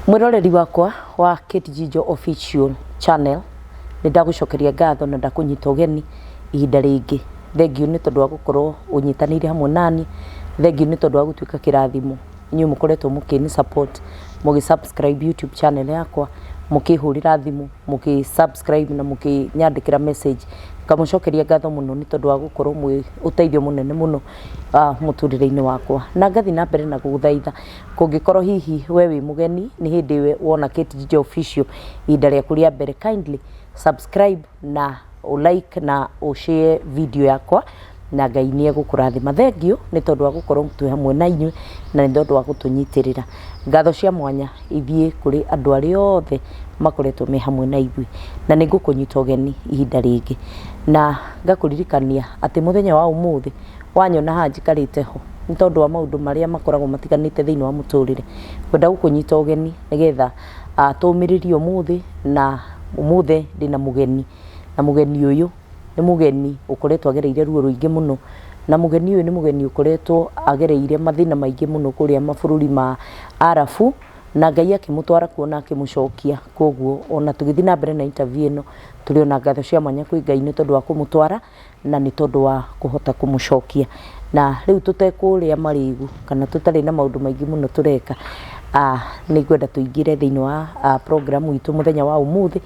Mwĩroreri wakwa wa Kate Jijo Official Channel, nĩ ndagũcokeria ngatho na ndakũnyita ũgeni ihinda rĩngĩ. Thengiũ nĩ tondũ wa gũkorwo ũnyitanĩire hamwe nani, thengiũ nĩ tondũ wa gũtuĩka kĩrathimo. Inyuĩ mũkoretwo mũkĩnĩ support, mũgĩ subscribe YouTube channel yakwa, mũkĩhũrĩra thimũ, mũgĩ subscribe na mũkĩnyandĩkĩra message. Ngamũcokeria ngatho mũno nĩ tondũ wa gũkorwo mwĩ ũteithio mũnene mũno mũtũrĩre-inĩ wakwa. Na ngathiĩ na mbere na gũgũthaitha kũngĩkorwo hihi we wĩ mũgeni nĩ hĩndĩ wona Kate Jijo Official ihinda rĩaku rĩa mbere, kindly subscribe na ũ like na ũ share video yakwa na Ngai nĩ egũkũrathima. Thengiũ nĩ tondũ wa gũkorwo twĩ hamwe na inyuĩ na nĩ tondũ wa gũtũnyitĩrĩra. Ngatho cia mwanya ithiĩ kũrĩ andũ arĩa othe makoretwo me hamwe na ithuĩ, na nĩ ngũkũnyita ũgeni ihinda rĩngĩ na ngakũririkania atĩ mũthenya wa ũmũthĩ wanyona haha njikarĩte ho nĩ tondũ wa maũndũ marĩa makoragwo matiganĩte thĩinĩ wa mũtũrĩre. Ngwenda gũkũnyita ũgeni nĩgetha tũmĩrĩrie ũmũthĩ, na ũmũthĩ ndĩna mũgeni, na mũgeni ũyũ nĩ mũgeni ũkoretwo agereire ruo rũingĩ mũno, na mũgeni ũyũ nĩ mũgeni ũkoretwo agereire mathĩna maingĩ mũno kũrĩa mabũrũri ma Arabu, na Ngai akĩmũtwara kuo na akĩmũcokia. Koguo ona tũgĩthiĩ na mbere na interview ĩno, tũrĩ ona ngatho cia mwanya kwĩ Ngai nĩ tondũ wa kũmũtwara na nĩ tondũ wa kũhota kũmũcokia. Na rĩu tũtekũrĩa marĩgu kana tũtarĩ na maũndũ maingĩ mũno tũreka, nĩ ngwenda tũingĩre thĩinĩ wa program itũ mũthenya wa ũmũthĩ,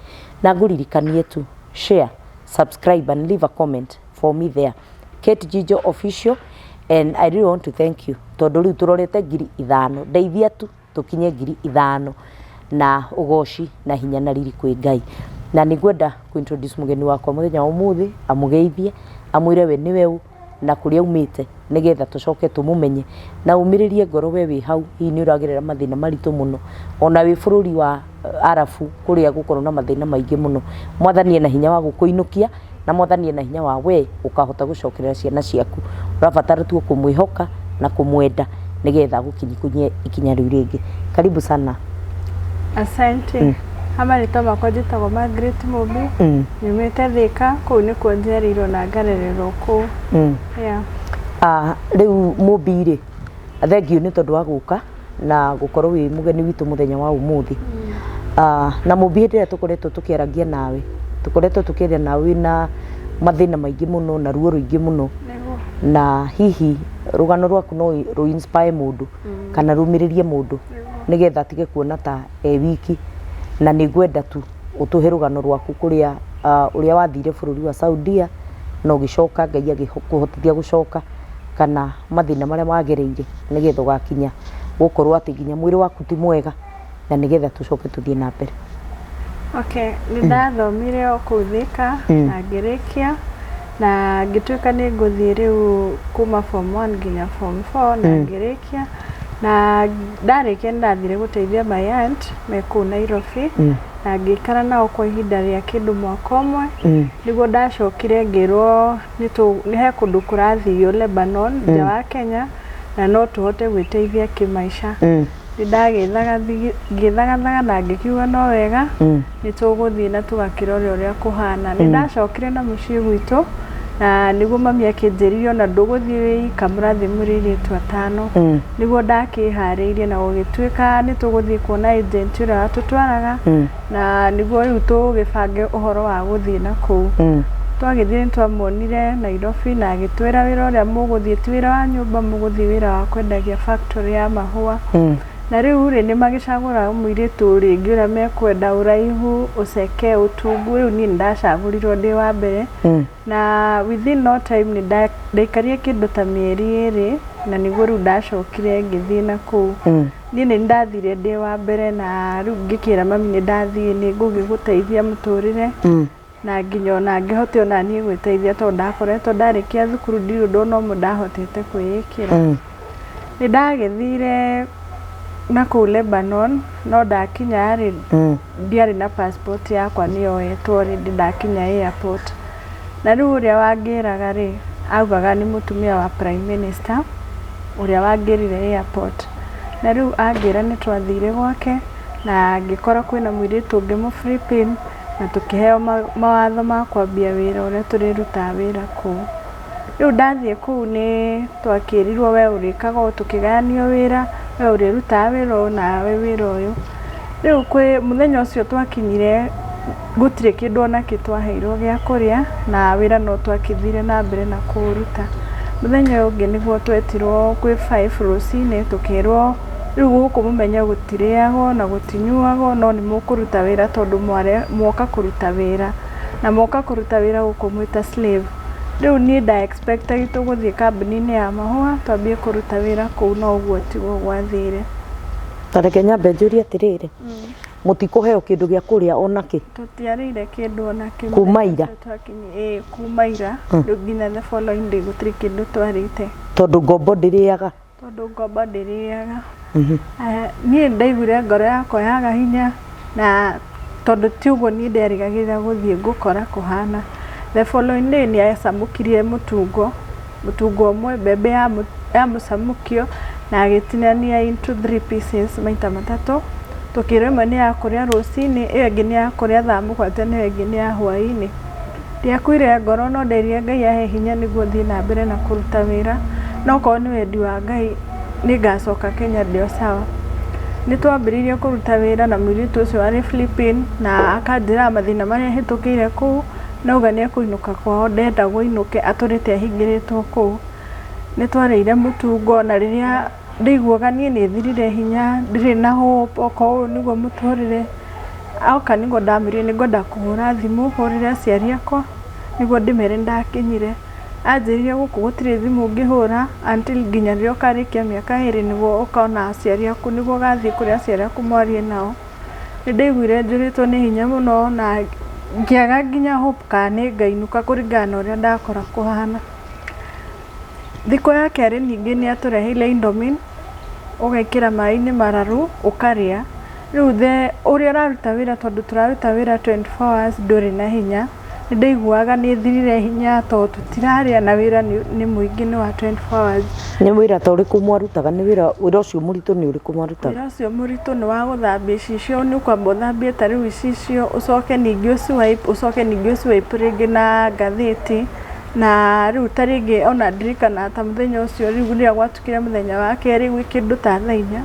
na ngũririkanie tu share, subscribe and leave a comment for me there. Kate Jijo Official, and I really want to thank you tondũ rĩu tũrorete 5,000, ndeithia tu tũkinye 5,000 na ũgoci na hinya na riri kwĩ Ngai. Na nĩ ngwenda kũ introduce mũgeni wakwa mũthenya wa ũmũthĩ, amũgeithie, amwĩre we nĩwe ũ na kũrĩa aumĩte, nĩgetha tũcoke tũmũmenye na ũmĩrĩrie ngoro we wĩ hau, hihi nĩ ũragerera mathĩna maritũ mũno, ona wĩ bũrũri wa Arabu kũrĩa gũkorwo na mathĩna maingĩ mũno. Mwathani ena hinya wa gũkũinũkia na Mwathani ena hinya wa we ũkahota gũcokerera ciana ciaku. Ũrabatara tu kũmwĩhoka na kũmwenda nĩgetha agũkinyie ikinya rĩu rĩngĩ. Karibu sana. Asante. Ha marĩtwa makwa njĩtagwo Margaret Mũmbi. Nyumĩte Thĩka, kũu nĩkuo njiarĩirwo na ngarererwo kũu. Yeah. Rĩu Mũmbi rĩ, thengiũ nĩ tondũ wa gũka na gũkorwo wĩ mũgeni witũ mũthenya wa ũmũthĩ. Na Mũmbi, hĩndĩ ĩrĩa tũkoretwo tũkĩaragia nawe, tũkoretwo tũkĩaria nawe wĩna mathĩna maingĩ mũno na ruo rũingĩ mũno. Nĩguo. Na hihi rũgano rwaku no rũ inspire mũndũ kana rũmĩrĩrie mũndũ nĩgetha atige kuona ta e wiki, na nĩ ngwenda tu ũtũhe rũgano rwaku kũrĩa ũrĩa wathire bũrũri wa Saudia na ũgĩcoka Ngai agĩkũhotithia gũcoka, kana mathĩna marĩa wagereire nĩgetha ũgakinya gũkorwo atĩ nginya mwĩrĩ waku ti mwega, na nĩgetha tũcoke tũthiĩ na mbere. Okay, nĩ ndathomire o kũu Thĩka na ngĩrĩkia na ngĩtuĩka nĩ ngũthiĩ rĩu kuma form 1 nginya form 4 na ngĩrĩkia, na ndarĩkia nĩ ndathire gũteithia my aunt me kũu Nairobi na ngĩikara nao kwa ihinda rĩa kĩndũ mwaka ũmwe. Nĩguo ndacokire ngĩrwo nĩ he kũndũ kũrathio Lebanon, nja wa Kenya, na no tũhote gwĩteithia kĩmaica. Nĩ ndagĩthagathaga na ngĩkiuga no wega, nĩ tũgũthiĩ na tũgakĩrore ũrĩa kũhana. Nĩ ndacokire na mũciĩ gwitũ na nĩguo mami akĩnjĩrire ona ndũgũthiĩ wĩ ika, mũrathiĩ mũrĩ airĩtu atano. Nĩguo ndakĩharĩirie na gũgĩtuĩka nĩ tũgũthiĩ kuona agent ũrĩa watũtwaraga na nĩguo rĩu tũgĩbange ũhoro wa gũthiĩ na kũu. Twagĩthiĩ nĩ twamuonire Nairobi na agĩtwĩra wĩra ũrĩa mũgũthiĩ ti wĩra wa nyũmba, mũgũthiĩ wĩra wa kwendagia factory ya mahũa. Na rĩu rĩ, nĩ magĩcagũra mũirĩtu rĩngĩ ũrĩa mekwenda, ũraihu, ũceke, ũtungu. Rĩu niĩ nĩ ndacagũrirwo ndĩ wa mbere na within no time nĩ ndaikarire kĩndũ ta mĩeri 2 na nĩguo rĩu ndacokire ngĩthiĩ na kũu. Niĩ nĩ ndathire ndĩ wa mbere na rĩu ngĩkĩra mami nĩ ndathiĩ, nĩ ngũgĩgũteithia mũtũrĩre na nginya ona ngĩhote ona niĩ gwĩteithia, tondũ ndakoretwo ndarĩkia thukuru ndirĩ ũndũ ona ũmwe ndahotete kwĩĩkĩra. Nĩ ndagĩthire na kũu Lebanon, no ndakinya rĩ, ndiarĩ na passport yakwa, nĩ yoetwo already ndakinya airport. Na rĩu ũrĩa wangĩraga rĩ, augaga nĩ mũtumia wa prime minister ũrĩa wangĩrire airport. Na rĩu angĩra nĩ twathire gwake na ngĩkora kwĩna mũirĩtu ũngĩ mũ Philippine na tũkĩheo mawatho ma kwambia wĩra ũrĩa tũrĩrutaga wĩra kũu. Rĩu ndathiĩ kũu nĩ twakĩrirwo we ũrĩkaga ũũ, tũkĩgayanio wĩra, we ũrĩrutaga wĩra ũyũ nawe wĩra ũyũ. Rĩu kwĩ mũthenya ũcio twakinyire gũtirĩ kĩndũ ona kĩ twaheirwo gĩa kũrĩa na wĩra no twakĩthire na mbere na kũũruta. Mũthenya ũyũ ũngĩ nĩguo twetirwo kwĩ 5 rũcinĩ tũkĩrwo rĩu gũkũ mũmenye gũtirĩagwo na gũtinyuagwo no nĩ mũkũruta wĩra tondũ mwoka kũruta wĩra na mwoka kũruta wĩra gũkũ mwĩ ta slave. Rĩu niĩ nda expect tũgũthiĩ kambuni-inĩ ya mahũa twambie kũruta wĩra kũu no ũguo tiguo gwathire. Ta reke nyambe njũrie atĩrĩrĩ, mũtikũheo kĩndũ gĩa kũrĩa ona kĩ? Tũtiarĩire kĩndũ ona kĩ. Kuma ira? Ĩĩ kuma ira, rĩu nginya the following day gũtirĩ kĩndũ twarĩte. Tondũ ngombo ndĩrĩaga? Tondũ ngombo ndĩrĩaga. Niĩ ndaiguire ngoro yakwa yaga hinya na tondũ ti ũguo niĩ nderĩgagĩrĩra gũthiĩ ngũkora kũhana. The following day nĩ acamũkirie mũtungo, mũtungo ũmwe mbembe ya mũcamũkio na agĩtinania into three pieces maita matatũ. Tũkĩrwo ĩmwe nĩ ya kũrĩa rũcinĩ, ĩyo ĩngĩ nĩ ya kũrĩa thaa mũgwanja na ĩyo ĩngĩ nĩ ya hwaĩ-inĩ. Ndiakuire ngoro no nderire Ngai ahe hinya nĩguo thiĩ na mbere na kũruta wĩra, no okorwo nĩ wendi wa Ngai nĩ ngacoka Kenya ndĩ o sawa. Nĩ twambĩrĩirie kũruta wĩra na mũirĩtu ũcio warĩ Philippines na akanjĩraga mathĩna marĩa ahĩtũkĩire kũu, na auga nĩ ekũinũka kwao ndendagwo ainũke atũrĩte ahingĩrĩtwo kũu. Nĩ twarĩire mũtungo na rĩrĩa ndaiguaga niĩ nĩ thirire hinya ndirĩ na hope okorwo ũyũ nĩguo mũtũrĩre, oka nĩguo ndamwĩrire nĩ ngwenda kũhũra thimũ hũrĩre aciari akwa nĩguo ndĩmere nĩ ndakinyire. Anjĩrire gũkũ gũtirĩ thimũ ũngĩhũra until nginya rĩrĩa ũkarĩkia mĩaka ĩrĩ nĩguo ũkona aciari aku nĩguo ũgathiĩ kũrĩ aciari aku mwarie nao. Nĩ ndaiguire njũrĩtwo nĩ hinya mũno na ngĩaga nginya hope kana nĩ ngainũka kũringana na ũrĩa ndakora kũhana. Thikũ ya kerĩ ningĩ nĩ atũreheire indomie, ũgekĩra maĩ-inĩ mararu ũkarĩa. Rĩu the ũrĩa ũraruta wĩra tondũ tũraruta wĩra 24 hours ndũrĩ na hinya, nĩ ndaiguaga nĩ thirire hinya tondũ tũtirarĩa na wĩra nĩ mũingĩ nĩ wa 24 hours. Nĩ wĩra ta ũrĩkũ mwarutaga? Nĩ wĩra wĩra ũcio mũritũ nĩ ũrĩkũ mwarutaga? Wĩra ũcio mũritũ nĩ wa gũthambia icicio, nĩ ũkwamba ũthambie ta rĩu icicio, ũcoke ningĩ ũci wipe, ũcoke ningĩ ũci wipe rĩngĩ na ngathĩti. Na rĩu ta rĩngĩ ona ndirikanaga ta mũthenya ũcio rĩu rĩrĩa gwatukire mũthenya wa kerĩ gwĩ kĩndũ ta thaa inya,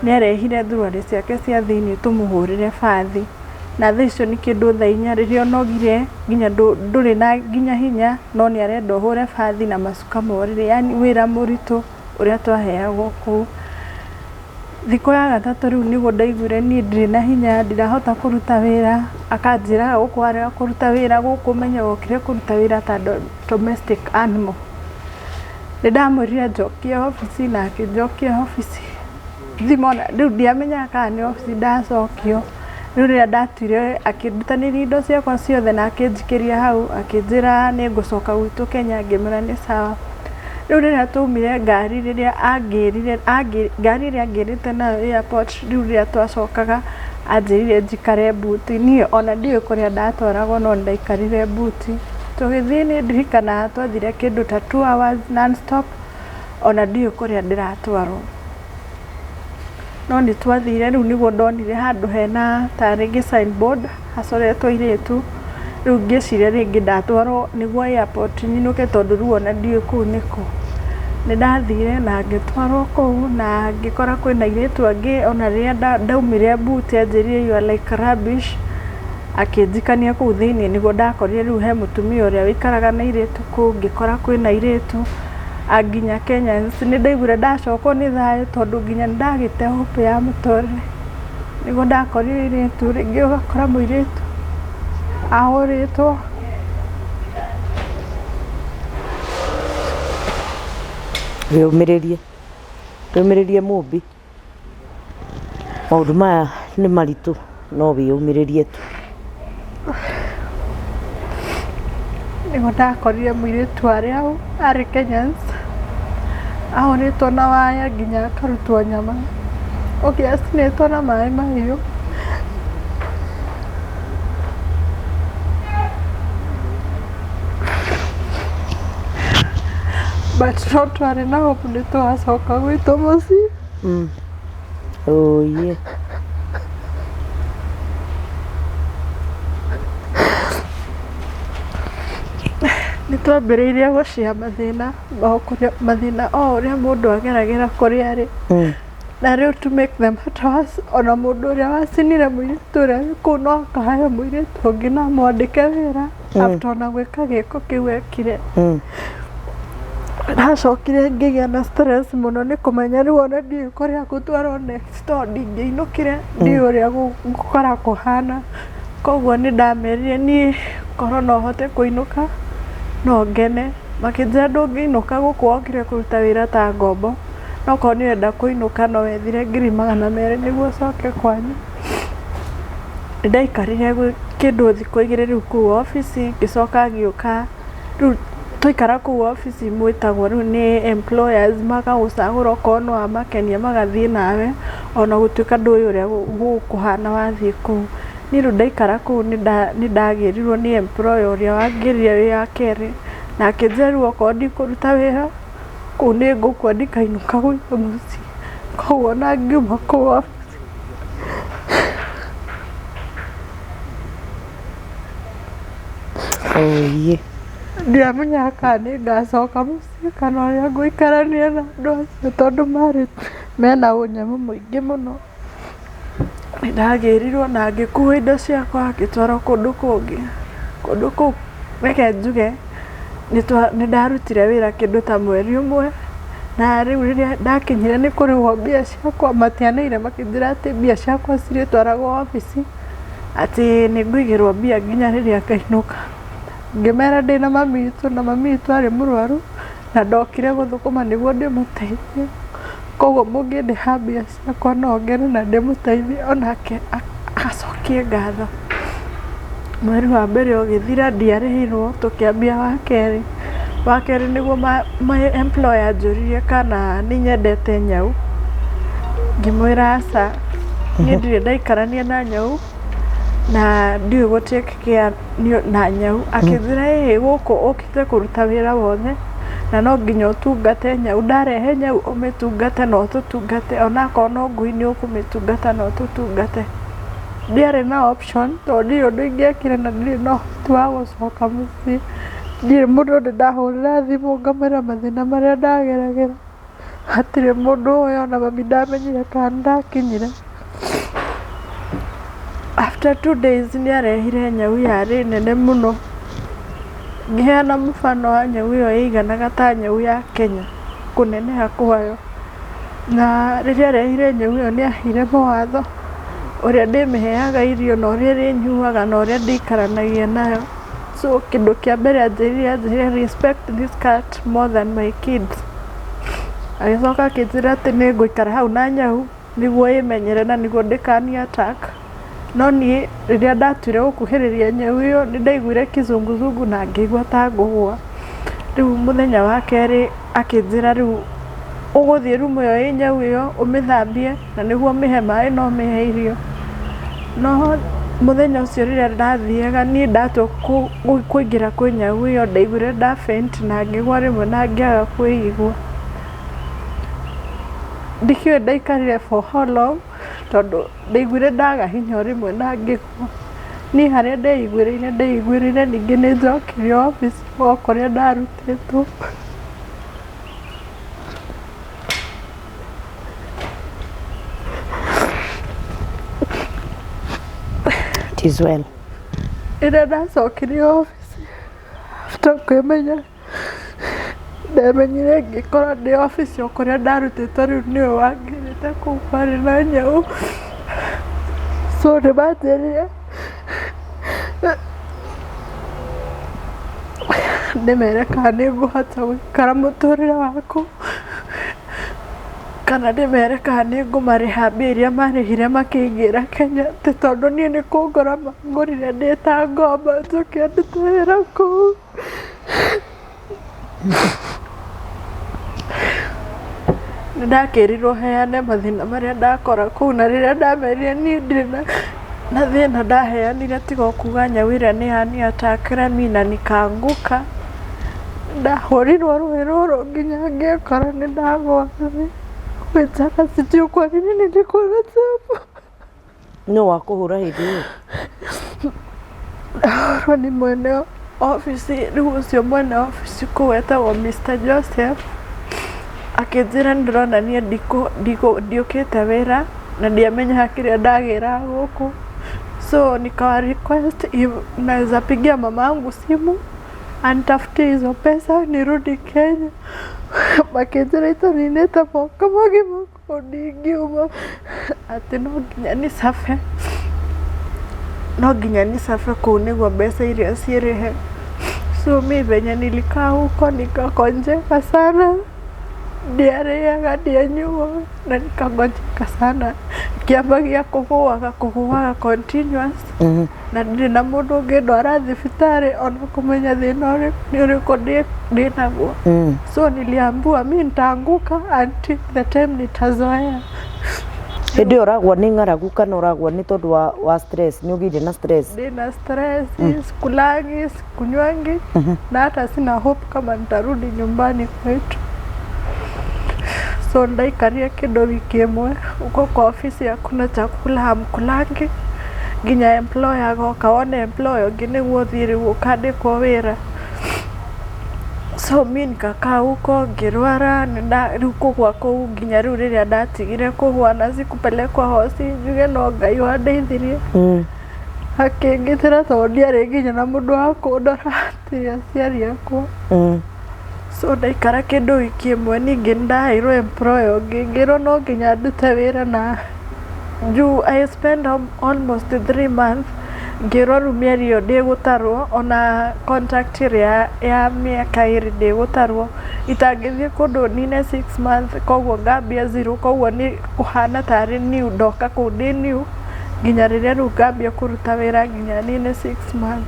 nĩ arehire thuruarĩ ciake cia thĩiniĩ tũmũhũrĩre bathi. Na thaa icio nĩ kĩndũ thaa inya rĩrĩa ũnogire nginya ndũrĩ na nginya hinya no nĩ arenda ũhũre bathi na macuka ma ũrĩrĩ, yaani wĩra mũritũ ũrĩa twaheagwo kũu. Thikũ ya gatatũ rĩu nĩguo ndaiguire niĩ ndirĩ na hinya ndirahota kũruta wĩra, akanjĩra gũkũ warega kũruta wĩra gũkũ ũmenye wokire kũruta wĩra ta domestic animal. Nĩ ndamwĩrire anjokie obici na akĩnjokia obici. Thimũ ona rĩu ndiamenyaga kana nĩ obici ndacokio. Rĩu rĩrĩa ndatuire akĩndutanĩria indo ciakwa ciothe na akĩnjikĩria hau akĩnjĩra nĩ ngũcoka gwitũ Kenya ngĩmwĩra nĩ sawa. Rĩu rĩrĩa twaumire ngari rĩrĩa angĩrire ngari ĩrĩa angĩrĩte nayo airport rĩu rĩrĩa twacokaga anjĩrire njikare mbuti niĩ ona ndiũĩ kũrĩa ndatwaragwo no nĩ ndaikarire mbuti. Tũgĩthiĩ nĩ ndirikanaga twathire kĩndũ ta 2 hours non stop ona ndiũĩ kũrĩa ndĩratwarwo. No nĩ twathire rĩu nĩguo ndonire handũ hena tarĩngĩ sign board hacoretwo airĩtu, rĩu ngĩciria rĩngĩ ndatwarwo nĩguo airport nyinũke tondũ rĩu ona ndiũĩ kũu nĩkũ. Nĩ ndathire na ngĩtwarwo kũu na ngĩkora kwĩna airĩtu angĩ ona rĩrĩa ndaumire mbuti anjĩrire you are like rubbish, akĩnjikania kũu thĩiniĩ nĩguo ndakorire rĩu he mũtumia ũrĩa wĩikaraga na airĩtu kũu, ngĩkora kwĩna airĩtu nginya Kenyans. Nĩ ndaiguire ndacokwo nĩ thayũ tondũ nginya nĩ ndagĩte hope ya mũtũrĩre. Nĩguo ndakorire airĩtu, rĩngĩ ũgakora mũirĩtu ahũrĩtwo. Wĩyũmĩrĩrie, wĩyũmĩrĩrie Mũmbi, maũndũ maya nĩ maritũ no wĩyũmĩrĩrie tu. Nĩguo ndakorire mũirĩtu arĩ hau, arĩ Kenyans, ahũrĩtwo na waya nginya akarutwo nyama, ũngĩ acinĩtwo na maĩ mahiũ. But no twarĩ na hope nĩ tũgacoka gwitũ mũciĩ. Ũiĩ. Nĩ twambĩrĩirie gũcia mathĩna o kũrĩa mathĩna o ũrĩa mũndũ ageragĩra kũrĩa arĩ. Na rĩu to make them matter worse, ona mũndũ ũrĩa wacinire mũirĩtu ũrĩa wĩ kũu no akaheo mũirĩtu ũngĩ na amwandĩke wĩra after ona gwĩka gĩko kĩu ekire. Ndacokire ngĩgĩa na stress mũno nĩ kũmenya rĩu ona ndiũĩ kũrĩa ngũtwarwo next tondũ ndingĩinũkire ndiũĩ ũrĩa gũkora kũhana. Koguo nĩ ndamerire niĩ korwo no hote kũinũka no ngene. Makĩnjĩra ndũngĩinũka gũkũ wokire kũruta wĩra ta ngombo, no korwo nĩ ũrenda kũinũka no wethire 200,000 nĩguo ũcoke kwanyu. Nĩ ndaikarire kĩndũ thikũ 2 rĩu kũu obici ngĩcoka ngĩũka. Rĩu twaikara kũu obici mwĩtagwo rĩu nĩ employers magagũcagũra okorwo nĩ wamakenia magathiĩ nawe ona gũtuĩka ndũĩ ũrĩa gũkũhana wathiĩ kũu. Niĩ rĩu ndaikara kũu nĩ ndagĩrirwo nĩ employer ũrĩa wangĩrire wĩ wa kerĩ na akĩnjĩra rĩu okorwo ndikũruta wĩra kũu nĩ ngũkua ndikainũka gwitũ mũciĩ. Koguo ona ngiuma kũu obici. Oye. Ndiamenyaga kana nĩ ngacoka mũciĩ kana ũrĩa ngũikarania na andũ acio tondũ marĩ mena ũnyamũ mũingĩ mũno. Nĩ ndagĩrirwo na ngĩkuo indo ciakwa ngĩtwarwo kũndũ kũngĩ. Kũndũ kũu reke njuge nĩ ndarutire wĩra kĩndũ ta mweri ũmwe, na rĩu rĩrĩa ndakinyire nĩ kũrĩhwo mbia ciakwa matianeire makĩnjĩra atĩ mbia ciakwa cirĩtwaragwo obici. Atĩ nĩ ngũigĩrwo mbia nginya rĩrĩa ngainũka. Ngĩmera ndĩna mami witũ na mami witũ arĩ mũrwaru na ndokire gũthũkũma nĩguo ndĩmũteithie, koguo mũngĩndĩha mbia ciakwa no ngene na ndĩmũteithie onake acokie ngatho. Mweri wa mbere ũgĩthira ndiarĩhirwo tũkĩambia wa kerĩ. Wa kerĩ nĩguo my employer anjũririe kana nĩ nyendete nyau, ngĩmwĩra aca, niĩ ndirĩ ndaikarania na nyau na ndiũĩ gũ take care na nyau. Akĩnjĩra ĩĩ gũkũ ũkĩte kũruta wĩra wothe na no nginya ũtungate nyau, ndarehe nyau ũmĩtungate na ũtũtungate onakorwo no ngui nĩ ũkũmĩtungata na ũtũtungate. Ndiarĩ na option tondũ ndirĩ ũndũ ingĩekire na ndirĩ na ũhoti wa gũcoka mũciĩ. Ndirĩ mũndũ ndĩ ndahũrĩra thimũ ngamwĩra mathĩna marĩa ndageragĩra. Hatirĩ mũndũ ũĩ ona mami ndamenyire kana nĩ ndakinyire. After 2 days nĩ arehire nyau yarĩ nene mũno. Ngĩheana mũbano wa nyau ĩyo yaiganaga ta nyau ya Kenya kũneneha kwayo. Na rĩrĩa arehire nyau ĩyo nĩ aheire mawatho ũrĩa ndĩmĩheaga irio na ũrĩa ĩrĩnyuaga na ũrĩa ndĩikaranagia nayo. So kĩndũ kĩa mbere anjĩrire anjĩrire respect this cat more than my kids. Agĩcoka akĩnjĩra atĩ nĩ ngũikara hau na nyau nĩguo ĩmenyere na nĩguo ndĩkani attack. No niĩ rĩrĩa ndatuire gũkuhĩrĩria nyau ĩyo nĩ ndaiguire kizunguzungu na ngĩigua ta ngũgũa. Rĩu mũthenya wa kerĩ akĩnjĩra rĩu ũgũthiĩ rumu ĩyo ĩ nyau ĩyo ũmĩthambie na nĩguo ũmĩhe maĩ na ũmĩhe irio. No mũthenya ũcio rĩrĩa ndathiaga niĩ ndatua kũingĩra kwĩ nyau ĩyo ndaiguire nda faint na ngĩgwa rĩmwe na ngĩaga kwĩigua. Ndikĩũĩ ndaikarire for how long tondũ ndaiguire ndaga hinya o rĩmwe na ngĩgwa. Niĩ harĩa ndeiguĩrĩire ndeiguĩrĩire ningĩ nĩ njokirio obici o kũrĩa ndarutĩtwo. It is well. Rĩrĩa ndacokirio obici after kwĩmenya Ndamenyire ngĩkora ndĩ obici o kũrĩa ndarutĩtwo rĩu nĩwe wangĩrĩte kũu kwarĩ na nyau. So nĩ manjĩrire ndĩmere kana nĩ ngũhota gũikara mũtũrĩre wa kũu, kana ndĩmere kana nĩ ngũmarĩha mbia iria marĩhire makĩingĩra Kenya, atĩ tondũ niĩ nĩ kũngora mangorire ndĩ ta ngombo njoke ndute wĩra kũu. Nĩ ndakĩrirwo heane mathĩna marĩa ndakora kũu na rĩrĩa ndamerire niĩ ndirĩ na thĩna ndaheanire tiga o kuga nyau ĩrĩa nĩ yani attack mi na nikaanguka. Ndahũrirwo rũhĩ rũrũ nginya ngĩkora nĩ ndagwa thĩ. Wenzangu sijui kwa nini nilikuwa nachapwa. Nũ wakũhũra hĩndĩ ĩyo? Ndahũrwo nĩ mwene obici, rĩu ũcio mwene obici kũu etagwo Mr Joseph, Akĩnjĩra nĩndĩrona niĩ ndiũkĩte wĩra na ndiamenyaga kĩrĩa ndagĩraga gũkũ. So nikawa request if naweza pigia mamangu simu anitafutie hizo pesa nirudi Kenya. Makĩnjĩra itaninĩte mwaka mũgima kũu ndingiuma, atĩ no nginya nĩ suffer, no nginya nĩ suffer kũu nĩguo mbeca iria ciĩrĩhe. So mi venye nilikaa huko nikagonjeka sana, ndiarĩaga ndianyuaga na nikagonjeka sana, ngĩambagia kũgũaga kũgũaga continuous na ndirĩ na mũndũ ũngĩndwara thibitarĩ ona kũmenya thĩna nĩ ũrĩkũ ndĩnaguo. So niliambiwa mi nitaanguka until the time nitazoea. Hĩndĩ ĩyo ũragwa nĩ ng'aragu kana ũragwa nĩ tondũ wa stress, nĩ ũgĩire na stress? Ndĩna stress, sikulangi, sikunywangi na hata sina hope kama nitarudi nyumbani kwetu. So ndaikarire kĩndũ wiki ĩmwe huko kwa ofisi, hakuna chakula, hamkulangi nginya employer agoka wone employer ũngĩ nĩguo ũthiĩ rĩu ũkandĩkwo wĩra. So mi nikakaa huko ngĩrwara, rĩu kũgwa kũu nginya rĩu rĩrĩa ndatigire kũgwa na sikupelekwa hosi, njuge no Ngai wandeithirie akĩngitĩra tondũ ndiarĩ nginya na mũndũ wa kũndora tiga aciari akwa. So ndaikara kĩndũ wiki ĩmwe ningĩ nĩndaheirwo employer ũngĩ ngĩrwo no nginya ndute wĩra na juu I spent almost 3 months, ngĩrwo rĩu mĩeri ĩyo ndĩgũtarwo ona contract ĩrĩa ya mĩaka 2 ndĩgũtarwo, itangĩthiĩ kũndũ nine 6 months, koguo ngambia zero, koguo nĩ kũhana tarĩ new ndoka kũu ndĩ new nginya rĩrĩa rĩu ngambia kũruta wĩra nginya nine 6 months.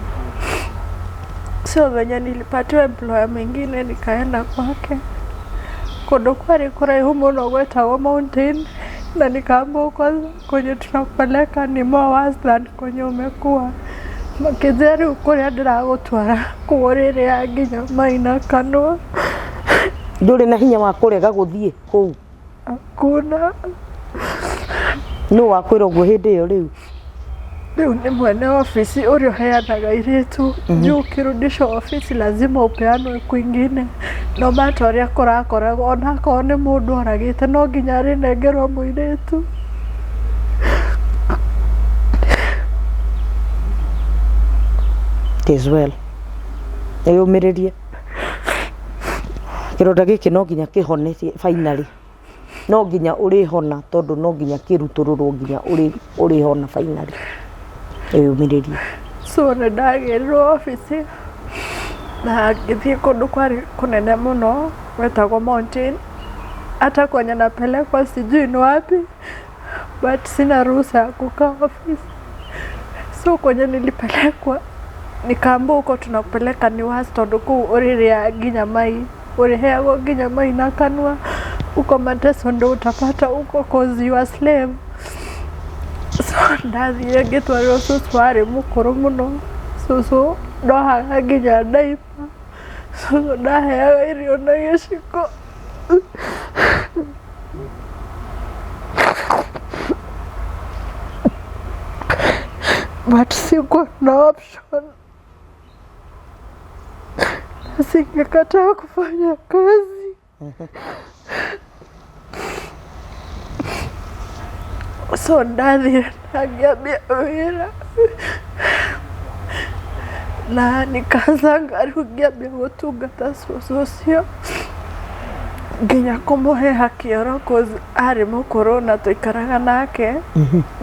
So venye nilipatiwa employer mwingine nikaenda kwake kũndũ kwarĩ kũraihu mũno gwetagwo Mountain, na nikaambiwa kwanza kwenye tunakupeleka ni more worse than kwenye umekuwa. Makĩnjĩra rĩu kũrĩa ndĩragũtwara kũu ũrĩrĩa nginya mai na kanua. Ndũrĩ na hinya wa kũrega gũthiĩ kũu? Hakuna. Nũ wakwĩra ũguo hĩndĩ ĩyo rĩu? Rĩu nĩ mwene ofisi ũrĩa ũheanaga airĩtu, juu ukirudishwa ofisi lazima upeanwe kwingine no matter ũrĩa kũrakoragwo, onakorwo nĩ mũndũ oragĩte no nginya arĩnengerwo mũirĩtu. It is well. Wĩyũmĩrĩrie, kĩronda gĩkĩ no nginya kĩhone finally, no nginya ũrĩhona tondũ no nginya kĩrutũrũrwo nginya ũrĩhona finally, wĩyũmĩrĩrie. So nĩ ndagĩrirwo obici na ngĩthiĩ kũndũ kwarĩ kũnene mũno gwetagwo Mountain. Hata kwenye napelekwa sijui ni wapi, but sina ruhusa ya kukaa ofisi. So kwenye nilipelekwa nikaambiwa huko tunakupeleka ni worse tondũ kũu ũrĩrĩa nginya mai, ũrĩheagwo nginya mai na kanua, huko mateso ndo utapata huko cause you are slave. So ndathire ngĩtwarĩrwo cũcũ warĩ mũkũrũ mũno, cũcũ ndohaga nginya diaper, cũcũ ndaheaga irio na gĩciko. But sikuwa na option, singekataa kufanya kazi. So ndathire na ngĩambia wĩra na nikaanzanga rĩu ngĩambia gũtungata cũcũ ũcio nginya kũmũheha kĩoro cause arĩ mũkũrũ na tũikaraga nake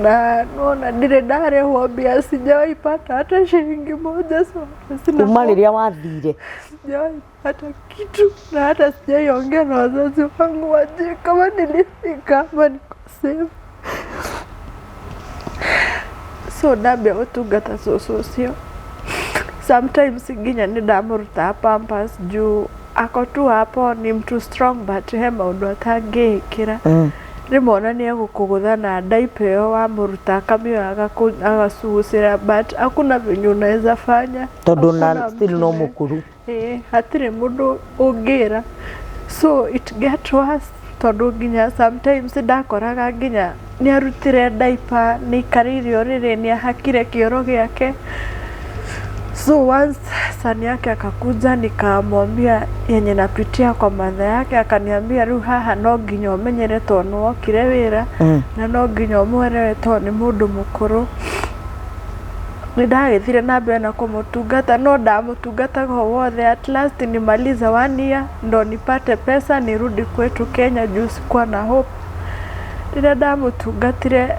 na nona ndirĩ ndarĩhwo mbia, sijawahi pata hata shilingi moja, so sina Kuma rĩrĩa wathire? Sijawahi pata kitu na hata sijaiongea na wazazi wangu wajue kama nilifika ama niko safe. So ndambia gũtungata cũcũ ũcio, sometimes nginya nĩ ndamũrutaga pampers juu ako tu hapo ni mtu strong but he maũndũ atangĩĩkĩra. Rĩmwe ona nĩ egũkũgũtha na diaper ĩyo wamũruta akamĩoya agacugucĩra, but hakuna venye unaweza fanya. Tondũ na Hakuna still no mtu. Mũkũrũ. Ĩĩ, hatirĩ mũndũ ũngĩra. So it get worse tondũ nginya sometimes ndakoraga nginya nĩ arutire diaper, nĩ aikarĩire ũrĩrĩ, nĩ ahakire kĩoro gĩake. So once son yake akakuja, nikamwambia yenye napitia kwa mother yake, akaniambia rĩu haha no nginya ũmenyere tondũ nĩ wokire wĩra na no nginya ũmwerewe tondũ nĩ mũndũ mũkũrũ. Nĩ ndagĩthire na mbere na kũmũtungata no ndamũtungataga o wothe, at last nimalize one year ndo nipate pesa nirudi kwetu Kenya juu sikuwa na hope. Rĩrĩa ndamũtungatire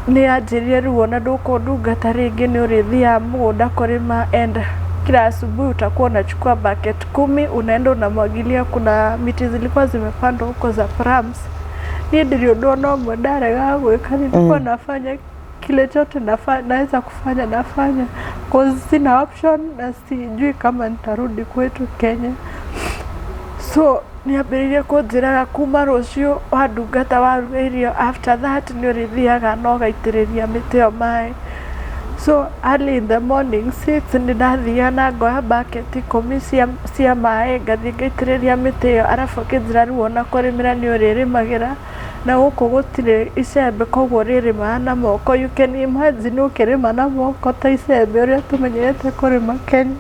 nĩ anjĩrire rĩu ona ndũkũndungata rĩngĩ nĩ ũrĩthiaga mũgũnda kũrĩma and kila asubuhi utakuwa unachukua bucket 10 unaenda unamwagilia. Kuna miti zilikuwa zimepandwa huko za plums. Niĩ ndirĩ ũndũ ona ũmwe ndaregaga gwĩka, nilikuwa nafanya kile chote naweza kufanya nafanya, cause sina option na sijui kama nitarudi kwetu Kenya. So nĩambĩrĩirie kũnjĩraga kuma rũciũ wandungata waruga irio, after that nĩ ũrĩthiaga na ũgaitĩrĩria mĩtĩ ĩyo maĩ. So early in the morning 6 nĩ ndathiaga na ngoya bucket 10 cia maĩ, ngathiĩ ngaitĩrĩria mĩtĩ ĩyo, arabu akĩnjĩra rĩu ona kũrĩmĩra nĩ ũrĩrĩmagĩra na gũkũ gũtirĩ icembe koguo ũrĩrĩmaga na moko. You can imagine ũkĩrĩma na moko ta icembe ũrĩa tũmenyerete kũrĩma Kenya.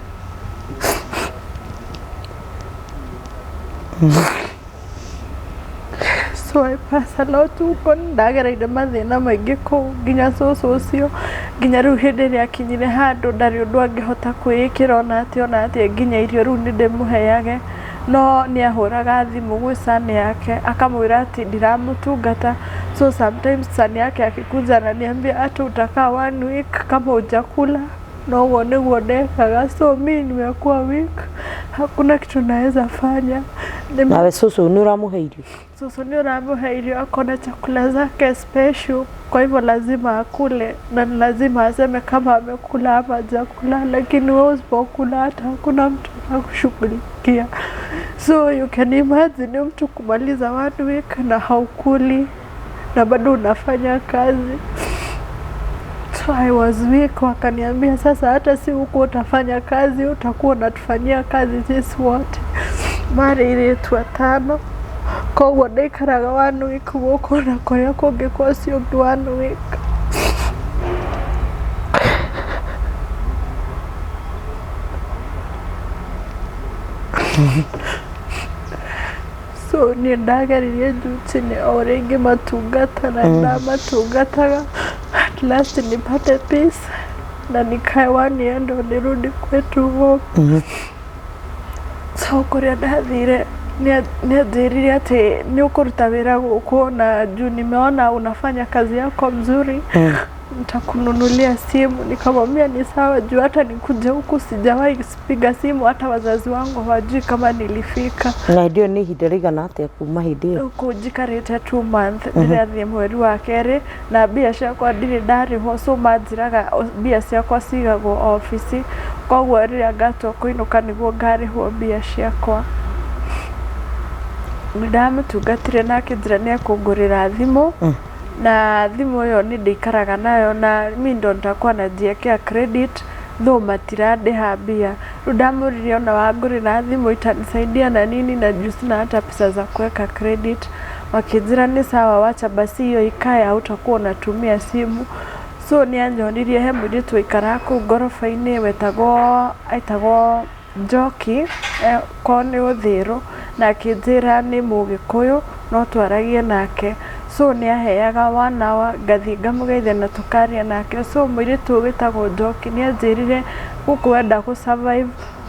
So I pass a lot huko, ndagereire mathĩna maingĩ kũu nginya cũcũ ũcio nginya rĩu hĩndĩ ĩrĩa akinyire handũ ndarĩ ũndũ angĩhota kwĩĩkĩra ona atĩa ona atĩa, nginya irio rĩu nĩ ndĩmũheage, no nĩ ahũraga thimũ gwĩ son yake akamwĩra atĩ ndiramũtungata. So sometimes son yake akikuja ananiambia hata utakaa one week kama hujakula, na ũguo nĩguo ndekaga. So mi nimekuwa weak, hakuna kitu naweza fanya. Nawe cũcũ nĩ ũramũhe irio? Cũcũ nĩ ũramũhe irio, akona chakula zake special, kwa hivyo lazima akule na ni lazima aseme kama amekula ama hajakula, lakini wewe usipokula hata hakuna mtu anakushughulikia. So you can imagine mtu kumaliza one week na haukuli na bado unafanya kazi. So I was weak, wakaniambia sasa hata si huku utafanya kazi, utakuwa unatufanyia kazi sisi wote. Marĩ airĩtu atano, koguo ndaikaraga one week gũkũ na kũrĩa kũngĩ kwa ũcio ũngĩ one week. So niĩ ndageririe juu chini o ũrĩa ingĩmatungata na ndamatungataga, at last nipate peace na nikae one year ndo nirudi kwetu home. So kũrĩa ndathire nĩ anjĩrire atĩ nĩ ũkũruta wĩra gũkũ na juu nimeona unafanya kazi yako mzuri, nitakununulia simu. Nikamwambia ni sawa, juu hata nikuje huku sijawahi piga simu, hata wazazi wangu hawajui kama nilifika. Na hĩndĩ ĩyo nĩ ihinda rĩigana atĩa kuma hĩndĩ ĩyo? Gũkũ njikarĩte 2 month, ndĩrathiĩ mweri wa kerĩ na mbia ciakwa ndirĩ ndarĩhwo, so manjĩraga mbia ciakwa cigagwo obici, koguo rĩrĩa ngatua kũinũka nĩguo ngarĩhwo mbia ciakwa. Nĩ ndamũtungatire na akĩnjĩra nĩ ekũngũrĩra thimũ, na thimũ ĩyo nĩ ndĩikaraga nayo na mi ndo nitakuwa najiekea credit though matirandĩha mbia. Rĩu ndamũririe ona wangũrĩra thimũ itanisaidia na nini na juu sina hata pesa za kuweka credit? Wakĩnjĩra nĩ sawa, wacha basi hiyo ikae, hautakuwa unatumia simu. So nĩ anyonirie he mũirĩtu waikaraga kũu ngoroba-inĩ wetagwo etagwo Njoki, korwo nĩ Ũthĩrũ, na akĩnjĩra nĩ Mũgĩkũyũ no twaragie nake. So nĩ aheaga one hour ngathiĩ ngamũgeithia na tũkaria nake. So mũirĩtu ũyũ wĩtagwo Njoki nĩ anjĩrire gũkũ wenda gũ survive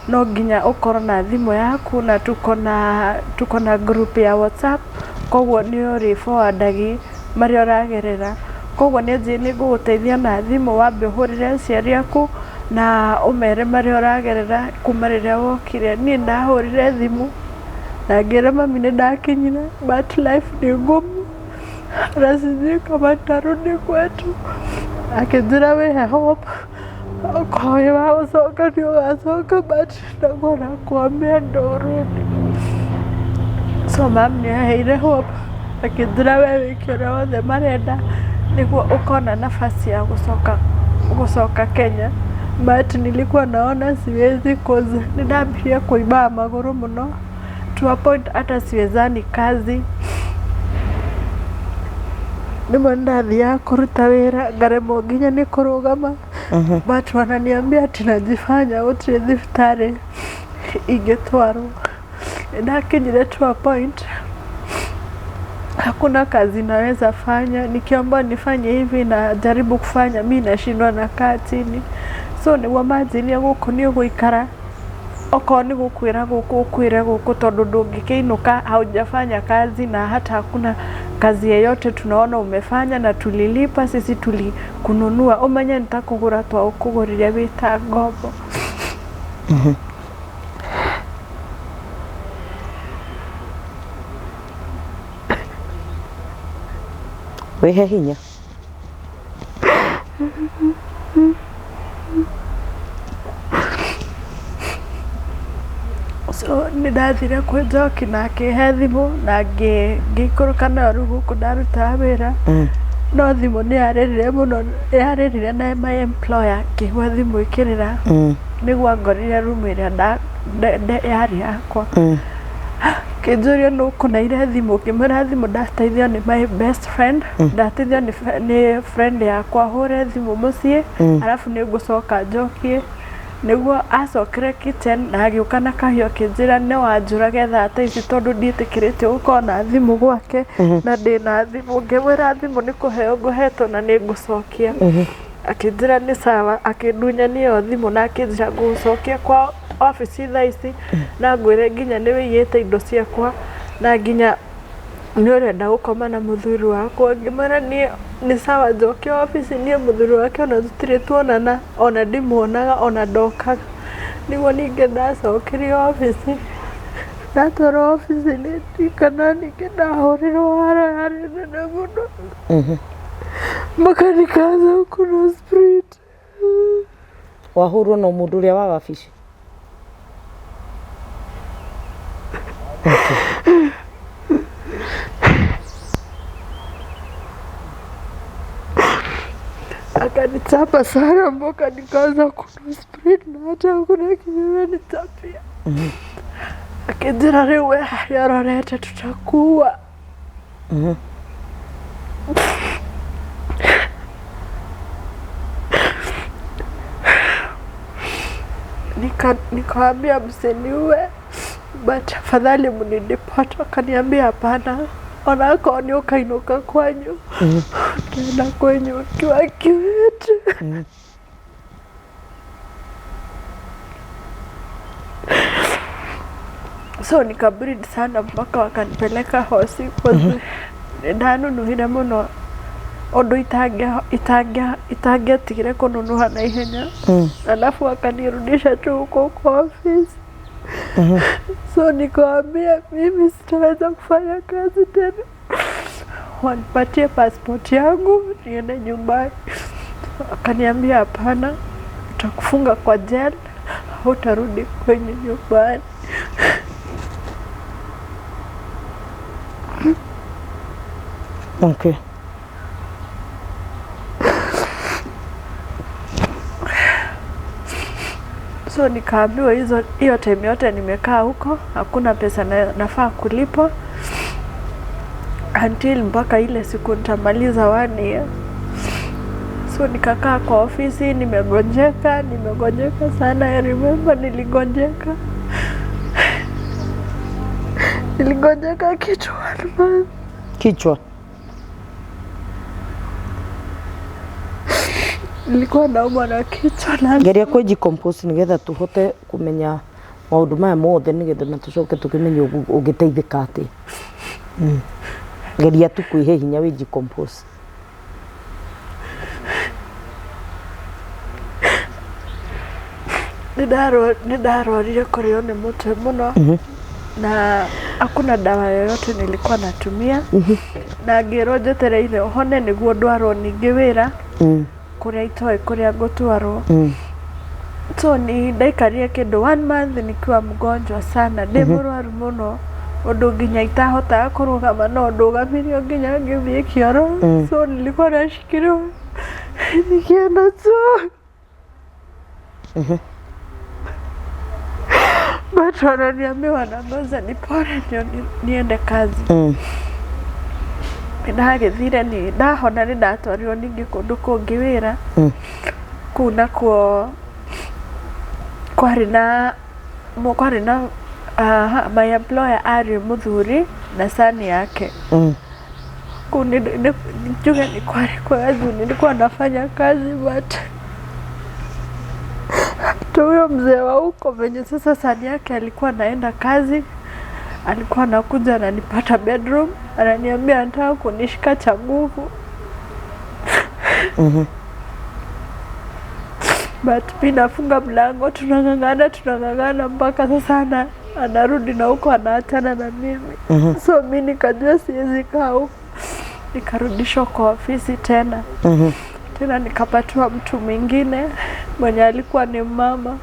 no nginya ũkorwo na thimũ yaku na tuko na group ya WhatsApp, koguo nĩ ũrĩ forwardagi marĩa ũragerera. Koguo nĩ anjĩrire nĩ ngũgũteithia na thimũ, wambe ũhũrĩre aciari aku na ũmere marĩa ũragerera kuma rĩrĩa wokire. Niĩ ndahũrire thimũ na ngĩra mami nĩ ndakinyire, but life ni ngumu na sijui kama nitarudi kwetu. Akĩnjĩra wĩhe hope, okorwo wĩ wa gũcoka nĩ ũgacoka, but nitakuwa nakuombea ndo urudi. So mam nĩ aheire hope, akĩnjĩra we wĩke ũrĩa wothe marenda nĩguo ũkona nafasi ya gũcoka Kenya, but nilikuwa naona siwezi cause nĩ ndambirie kũimbaga magũrũ mũno to a point hata siwezani kazi. Rĩmwe nĩ ndathiaga kũruta wĩra ngaremwo nginya nĩ kũrũgama. But wananiambia ati najifanya gũtirĩ thibitarĩ ingĩtwarwo. Nĩndakinyire to a point hakuna kazi naweza fanya, nikiomba nifanye hivi na jaribu kufanya mi nashindwa nakaa chini. So nĩguo manjĩrire gũkũ nĩ ũgũikara okorwo nĩ gũkwĩra gũkũ ũkwĩre gũkũ tondũ ndũngĩkĩinũka haujafanya kazi na hata hakuna kazi yeyote tunaona umefanya na tulilipa sisi tulikununua ũmenye nĩ ta kũgũra twaũkũgũrire wĩ ta ngombo. Wĩhe hinya. So nĩ ndathire kwĩ Njoki na akĩhe thimũ na ngĩikũrũka nayo rĩu gũkũ ndarutaga wĩra. No thimũ nĩ yarĩrire mũno, yarĩrire na my employer ngĩigua thimũ ĩkĩrĩra. Nĩguo angorire room ĩrĩa yarĩ yakwa. Akĩnjũria nũ ũkũneire thimũ, ngĩmwĩra thimũ ndateithio nĩ my best friend, ndateithio nĩ friend yakwa hũre thimũ mũciĩ, arabu nĩ ngũcoka njokie. Nĩguo acokire kitchen na agĩũka na kahiũ akĩnjĩra no anjũrage thaa ta ici tondũ ndiĩtĩkĩrĩtio gũkorwo na thimũ gwake na ndĩna thimũ. Ngĩmwĩra thimũ nĩ kũheo ngũhetwo na nĩ ngũcokia. Akĩnjĩra nĩ sawa, akĩndunyania ĩyo thimũ na akĩnjĩra ngũgũcokia kwa obici thaa ici na ngwĩre nginya nĩ wĩiyĩte indo ciakwa na nginya nĩ ũrenda gũkoma na mũthuri wakwa. Ngĩmwĩra niĩ nĩ sawa njoke obici niĩ mũthuri wake ona tũtirĩ tuonana ona ndimuonaga ona ndokaga. Nĩguo ningĩ ndacokirio obici, ndatwarwo obici nĩ kana ningĩ ndahũrirwo haro yarĩ nene mũno. Mpaka nikaanza kunywa spirit. Wahũrwo no mũndũ ũrĩa wa wabici? Okay. Akanichapa sana mpaka nikaanza kunywa spirit na hata hakuna kitu ananichapia. Akĩnjĩra rĩu we harĩa ũrorete tutakuua. Nikawambia msiniue but afadhali mnideport. Wakaniambia hapana, onakorwo nĩ ũkainũka kwanyu utaenda kwenyu ukiwa kiwete. So nikabreed sana mpaka wakanipeleka hosi nĩ ndanunuhire mũno ũndũ itangĩatigire kũnunuha na ihenya, alafu wakanirudisha tu huko kwa ofisi. So nikawambia mimi sitaweza kufanya kazi tena, wanipatie passport yangu niende nyumbani. Wakaniambia hapana, tutakufunga kwa jail, hutarudi kwenye nyumbani. Okay. So nikaambiwa hizo hiyo time yote nimekaa huko hakuna pesa nafaa kulipwa until mpaka ile siku nitamaliza one year. So nikakaa kwa ofisi nimegonjeka, nimegonjeka sana. I remember niligonjeka. Niligonjeka kichwa one month. Kichwa. Nilikuwa naumwa na kichwa na Geria kwĩjicompose nĩgetha tũhote kũmenya maũndũ maya mothe nĩgetha na tũcoke tũkĩmenye ũngĩteithĩka atĩa. Geria tu kwĩhe hinya wĩjicompose. Nĩ ndarwarire kũrĩo nĩ mũtwe mũno na hakuna dawa yoyote nilikuwa natumia na ngĩrwo njetereire hone nĩguo ndwarwo ningĩ wĩra kũrĩa itoĩ kũrĩa ngũtwarwo. So ni ndaikarire kĩndũ one month nikiwa mgonjwa sana, ndĩ mũrwaru mũno ũndũ nginya itahotaga kũrũgama no ndũgamirio nginya ngĩthiĩ kĩoro. So nilikuwa nashikiliwa nikienda choo, but wananiambia wanangoja nipone ndio niende kazi. Ndagĩthire ni ndahona nĩ ndatwarirwo ningĩ kũndũ kũngĩ wĩra. Kũu nakuo kwarĩ na kwarĩ na my employer arĩ mũthuri na son yake. Kũu njuge nĩ kwarĩ kwega juu nilikuwa nafanya kazi, but tu huyo mzee wa huko venye sasa son yake alikuwa anaenda kazi, alikuwa anakuja ananipata bedroom, ananiambia anataka kunishika cha nguvu. But mi nafunga mlango, tunang'ang'ana tunang'ang'ana mpaka sasa anarudi na huko anaachana na mimi. So mi nikajua siwezi kaa huko, nikarudishwa kwa ofisi tena. Tena nikapatiwa mtu mwingine mwenye alikuwa ni mama.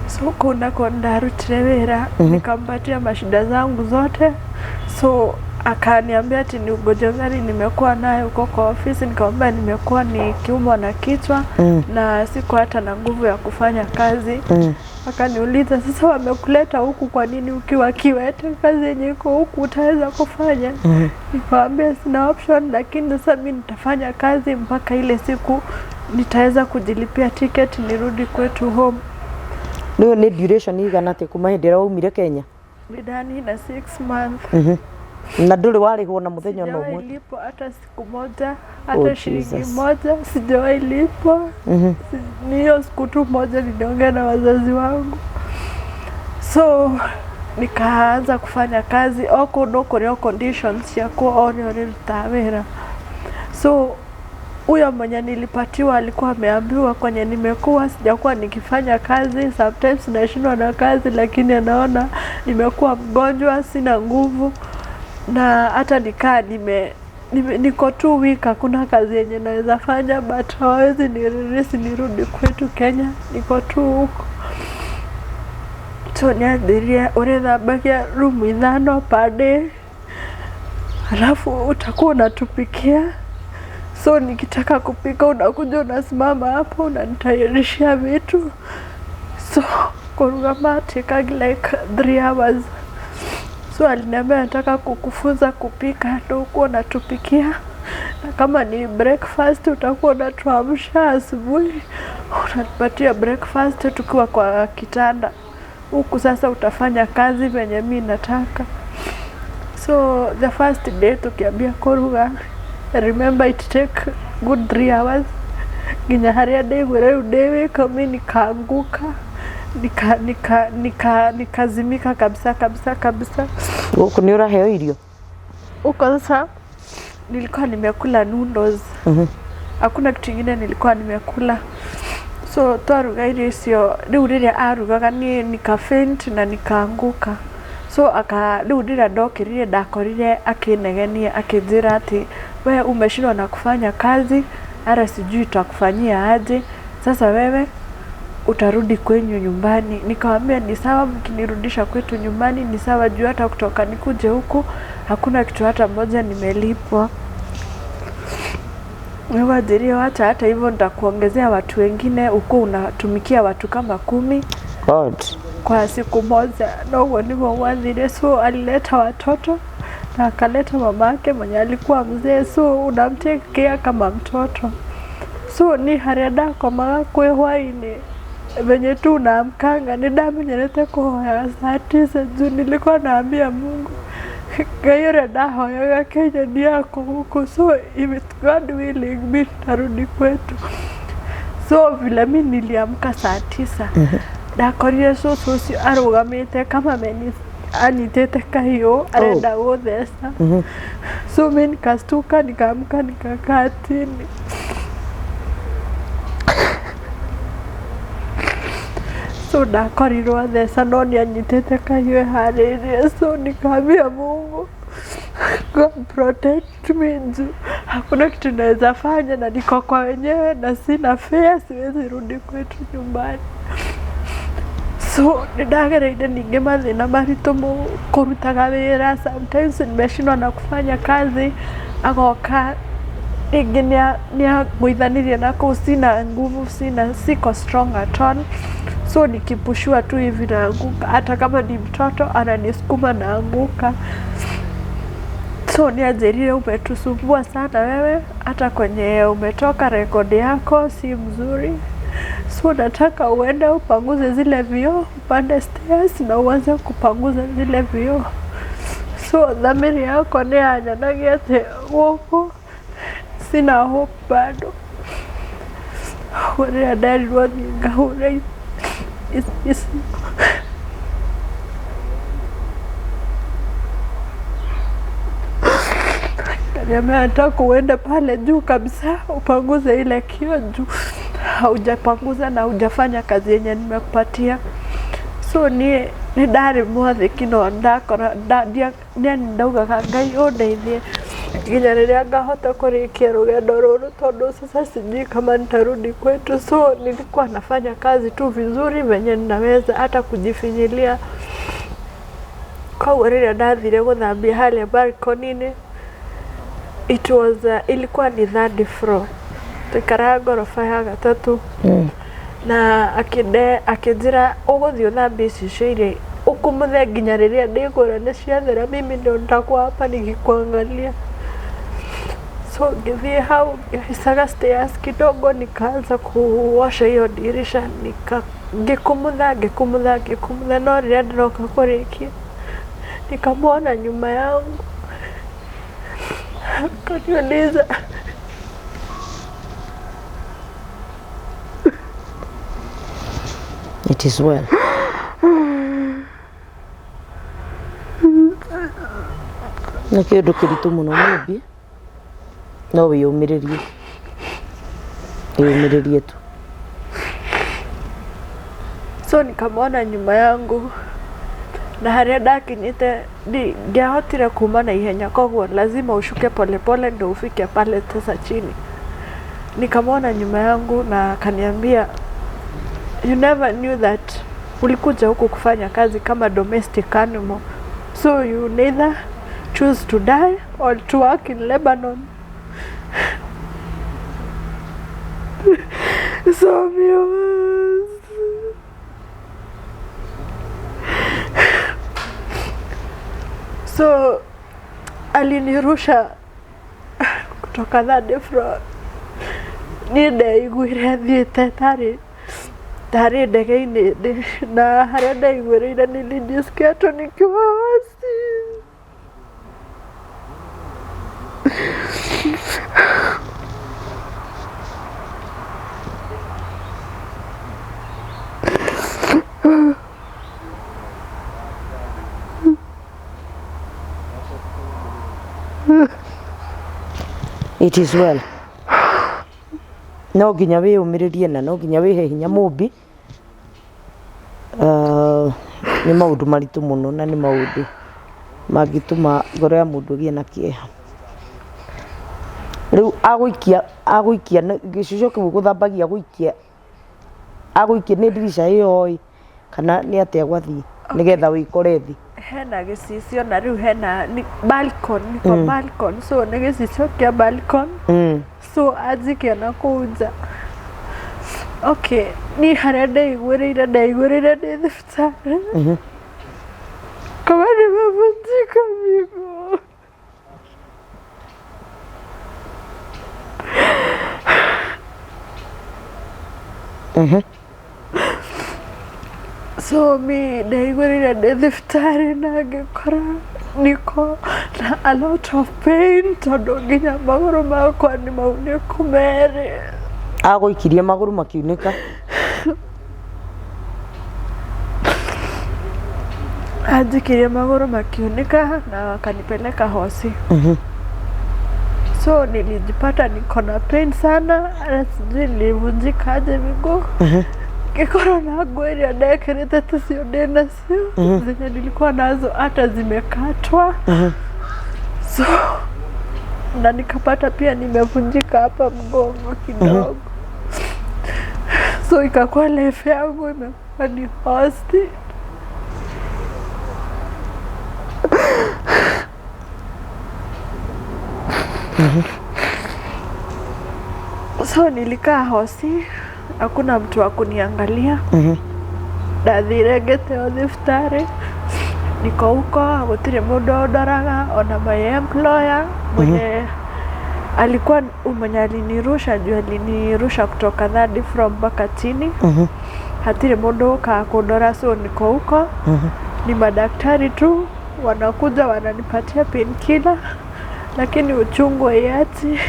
So kũu nako ndarutire wĩra, nikampatia mashida zangu zote, so akaniambia ati ni ugonjwa gani nimekuwa nayo huko kwa ofisi. Nikamwambia nimekuwa nikiumwa na kichwa na siko hata na nguvu ya kufanya kazi. Akaniuliza, sasa wamekuleta huku kwa nini ukiwa kiwete? Kazi yenye iko huku utaweza kufanya? Nikamwambia sina option, lakini sasa mi nitafanya kazi mpaka ile siku nitaweza kujilipia ticket nirudi kwetu home. Rĩu nĩ duration igana atĩa kuma hĩndĩ ĩrĩa waumire Kenya? Ndani na 6 months. Na ndũrĩ warĩhwo na mũthenya ona Sijawahi ũmwe? lipwa hata siku moja, hata Oh, shilingi Jesus. moja sijawahi lipwa. Ni hiyo siku tu moja niliongea na wazazi wangu, so nikaanza kufanya kazi o kũndũ kũrĩa o conditions ciakwa o nĩ ũrĩrutaga wĩra. So huyo mwenye nilipatiwa alikuwa ameambiwa kwenye nimekuwa sijakuwa nikifanya kazi, sometimes nashindwa na kazi, lakini anaona nimekuwa mgonjwa, sina nguvu na hata nikaa nime niko tu weak, hakuna kazi yenye naweza fanya, but hawawezi nirelease nirudi kwetu Kenya, niko tu huko. So niathirie ũrĩthambagia rumu ithano per day, alafu utakuwa unatupikia. So nikitaka kupika unakuja unasimama hapo unanitayarishia vitu. So kurugama take like 3 hours. So aliniambia nataka kukufunza kupika ndo ukuwa unatupikia, na kama ni breakfast utakuwa unatuamsha asubuhi, unatupatia breakfast tukiwa kwa kitanda. Huku sasa utafanya kazi venye mi nataka. So the first day tukiambia kuruga, I remember it take good 3 hours nginya harĩa ndaigua rĩu ndĩwĩka mi nikaanguka, nika nika nika nikazimika kabisa kabisa kabisa. Gũkũ nĩ ũraheo irio? Huko sasa nilikuwa nimekula noodles, hakuna kitu ingine nilikuwa nimekula. So twaruga irio icio, rĩu rĩrĩa arugaga niĩ nika faint na nikaanguka. So aka rĩu rĩrĩa ndokĩrire ndakorire akĩnegenia akĩnjĩra atĩ we umeshindwa na kufanya kazi, hata sijui tutakufanyia aje, sasa wewe utarudi kwenyu nyumbani. Nikamwambia ni sawa, mkinirudisha kwetu nyumbani ni sawa, juu hata kutoka nikuje huku hakuna kitu hata moja nimelipwa. Niwanjirie wacha hata hivyo nitakuongezea watu wengine, ukuwa unatumikia watu kama 10 God. Kwa siku moja, na ũguo nĩguo gwathire. So alileta watoto na akaleta mamake mwenye alikuwa mzee, so unamtake care kama mtoto. So ni harĩa ndakomaga kwĩ hwainĩ venye tu unaamkanga, nĩndamenyerete kũhoyaga saa 9 juu nilikuwa naambia Mungu, Ngai ũrĩa ndahoyaga Kenya ni yako huku, so if it's God willing mi nitarudi kwetu. So vile mi niliamka saa 9, ndakorire cũcũ ũcio arũgamĩte kama meni anyitĩte kahiũ arenda gũtheca. So mi nikastuka, nikaamka, nikakaa chini. So ndakorirwo atheca no nĩ anyitĩte kahiũ eharĩirie. So nikaambia Mungu, God protect me juu hakuna kitu naweza fanya na niko kwa wenyewe na sina fare, siwezi rudi kwetu nyumbani. So nĩndagereire ningĩ mathĩna maritũ kũrutaga wĩra, sometimes nimeshindwa na kufanya kazi, agoka rĩngĩ nĩangũithanirie na kũu, sina nguvu, sina, siko strong at all. So nikipushua tu hivi naanguka, hata kama ni mtoto ananisukuma naanguka. So nianjĩrire umetusumbua sana wewe, hata kwenye umetoka rekodi yako si mzuri. So nataka uende upanguze zile vioo, upande stairs na uanze kupanguza zile vioo. So dhamiri yako nĩ yanyonagia atĩ gũkũ sina hope bado. Rĩrĩa nderirwo thiĩ ngahũre ici Kaniambia nataka uende pale juu kabisa upanguze ile kioo juu haujapanguza na hujafanya kazi yenye nimekupatia. So niĩ nĩ ndarĩ mwathĩki no ndakora nĩ ndaugaga Ngai ũndeithie nginya rĩrĩa ngahota kũrĩkia rũgendo rũrũ tondũ sasa sijui kama nitarudi kwetu. So nilikuwa nafanya kazi tu vizuri venye ninaweza hata kujifinyilia. Koguo rĩrĩa ndathire gũthambia harĩa balcony-inĩ it was ilikuwa ni third floor, tũikaraga ngoroba ya gatatũ. Na akĩnjĩra ũgũthiĩ ũthambie icicio iria ũkumuthe nginya rĩrĩa ndĩkwĩra nĩ ciathera, mimi ndio nitakuwa hapa nikikuangalia. So ngĩthiĩ hau ngĩhaicaga stairs kidogo nikaanza kuosha hiyo dirisha nika ngĩkumutha ngĩkumutha ngĩkumutha, no rĩrĩa ndĩroka kũrĩkia nikamwona nyuma yangu akaniuliza It is well. Nĩ kĩũndũ kĩritũ mũno Mũmbi, no wĩyũmĩrĩrie, wĩyũmĩrĩrie tu. So nikamwona nyuma yangu na harĩa ndakinyĩte ndiahotire kuma na ihenya, koguo lazima ushuke polepole ndo ufike pale sasa chini. Nikamwona nyuma yangu na akaniambia you never knew that ulikuja huku kufanya kazi kama domestic animal, so you neither choose to die or to work in Lebanon. So viewers, so alinirusha kutoka third floor. Niĩ ndeiguire thiĩte tarĩ ndege-inĩ na harĩa ndeiguĩrĩire nilijisikia tu nikiwa wazi. It is well. No nginya wĩyũmĩrĩrie na no nginya wĩhe hinya Mũmbi. Nĩ maũndũ maritũ mũno na nĩ maũndũ mangĩtũma ngoro ya mũndũ ĩgĩe na kĩeha. Rĩu agũikia gĩcicio kĩu gũthambagia agũikia agũikia nĩ ndirica ĩyo ĩ kana nĩ atĩa gwathiĩ nĩgetha wĩkore thĩ? Hena gĩcicio na rĩu hena ni balcony, niko balcony, so nĩ gĩcicio kĩa balcony. So anjikia na kũu nja. Okay, niĩ harĩa ndeiguĩrĩire ndeiguĩrĩire ndĩ thibitarĩ kama nimevunjika miguu. So mi ndeiguĩrĩire ndĩ thibitarĩ na ngĩkora niko na a lot of pain tondũ nginya magũrũ makwa nĩ maunĩku merĩ. Agũikirie magũrũ makiunĩka. Anjikirie magũrũ makiunĩka na akanipeleka hosi. So nilijipata niko na pain sana, hata sijui nilivunjika aje miguu. Ngĩkorwo na nguo iria ndekĩrĩte ticio ndĩ nacio, zenye nilikuwa nazo hata zimekatwa. So na nikapata pia nimevunjika hapa mgongo kidogo. So ikakuwa life yangu imekuwa ni hosti. So nilikaa hosi, hakuna mtu wa kuniangalia. Ndathire ngĩteo thibitarĩ, niko huko gũtirĩ mũndũ ũndoraga ona my employer mwenye alikuwa mwenye alinirusha juu alinirusha kutoka third floor mpaka chini. Hatirĩ mũndũ ũkaga kũndora, so niko huko ni madaktari tu wanakuja wananipatia painkiller, lakini uchungu haiachi.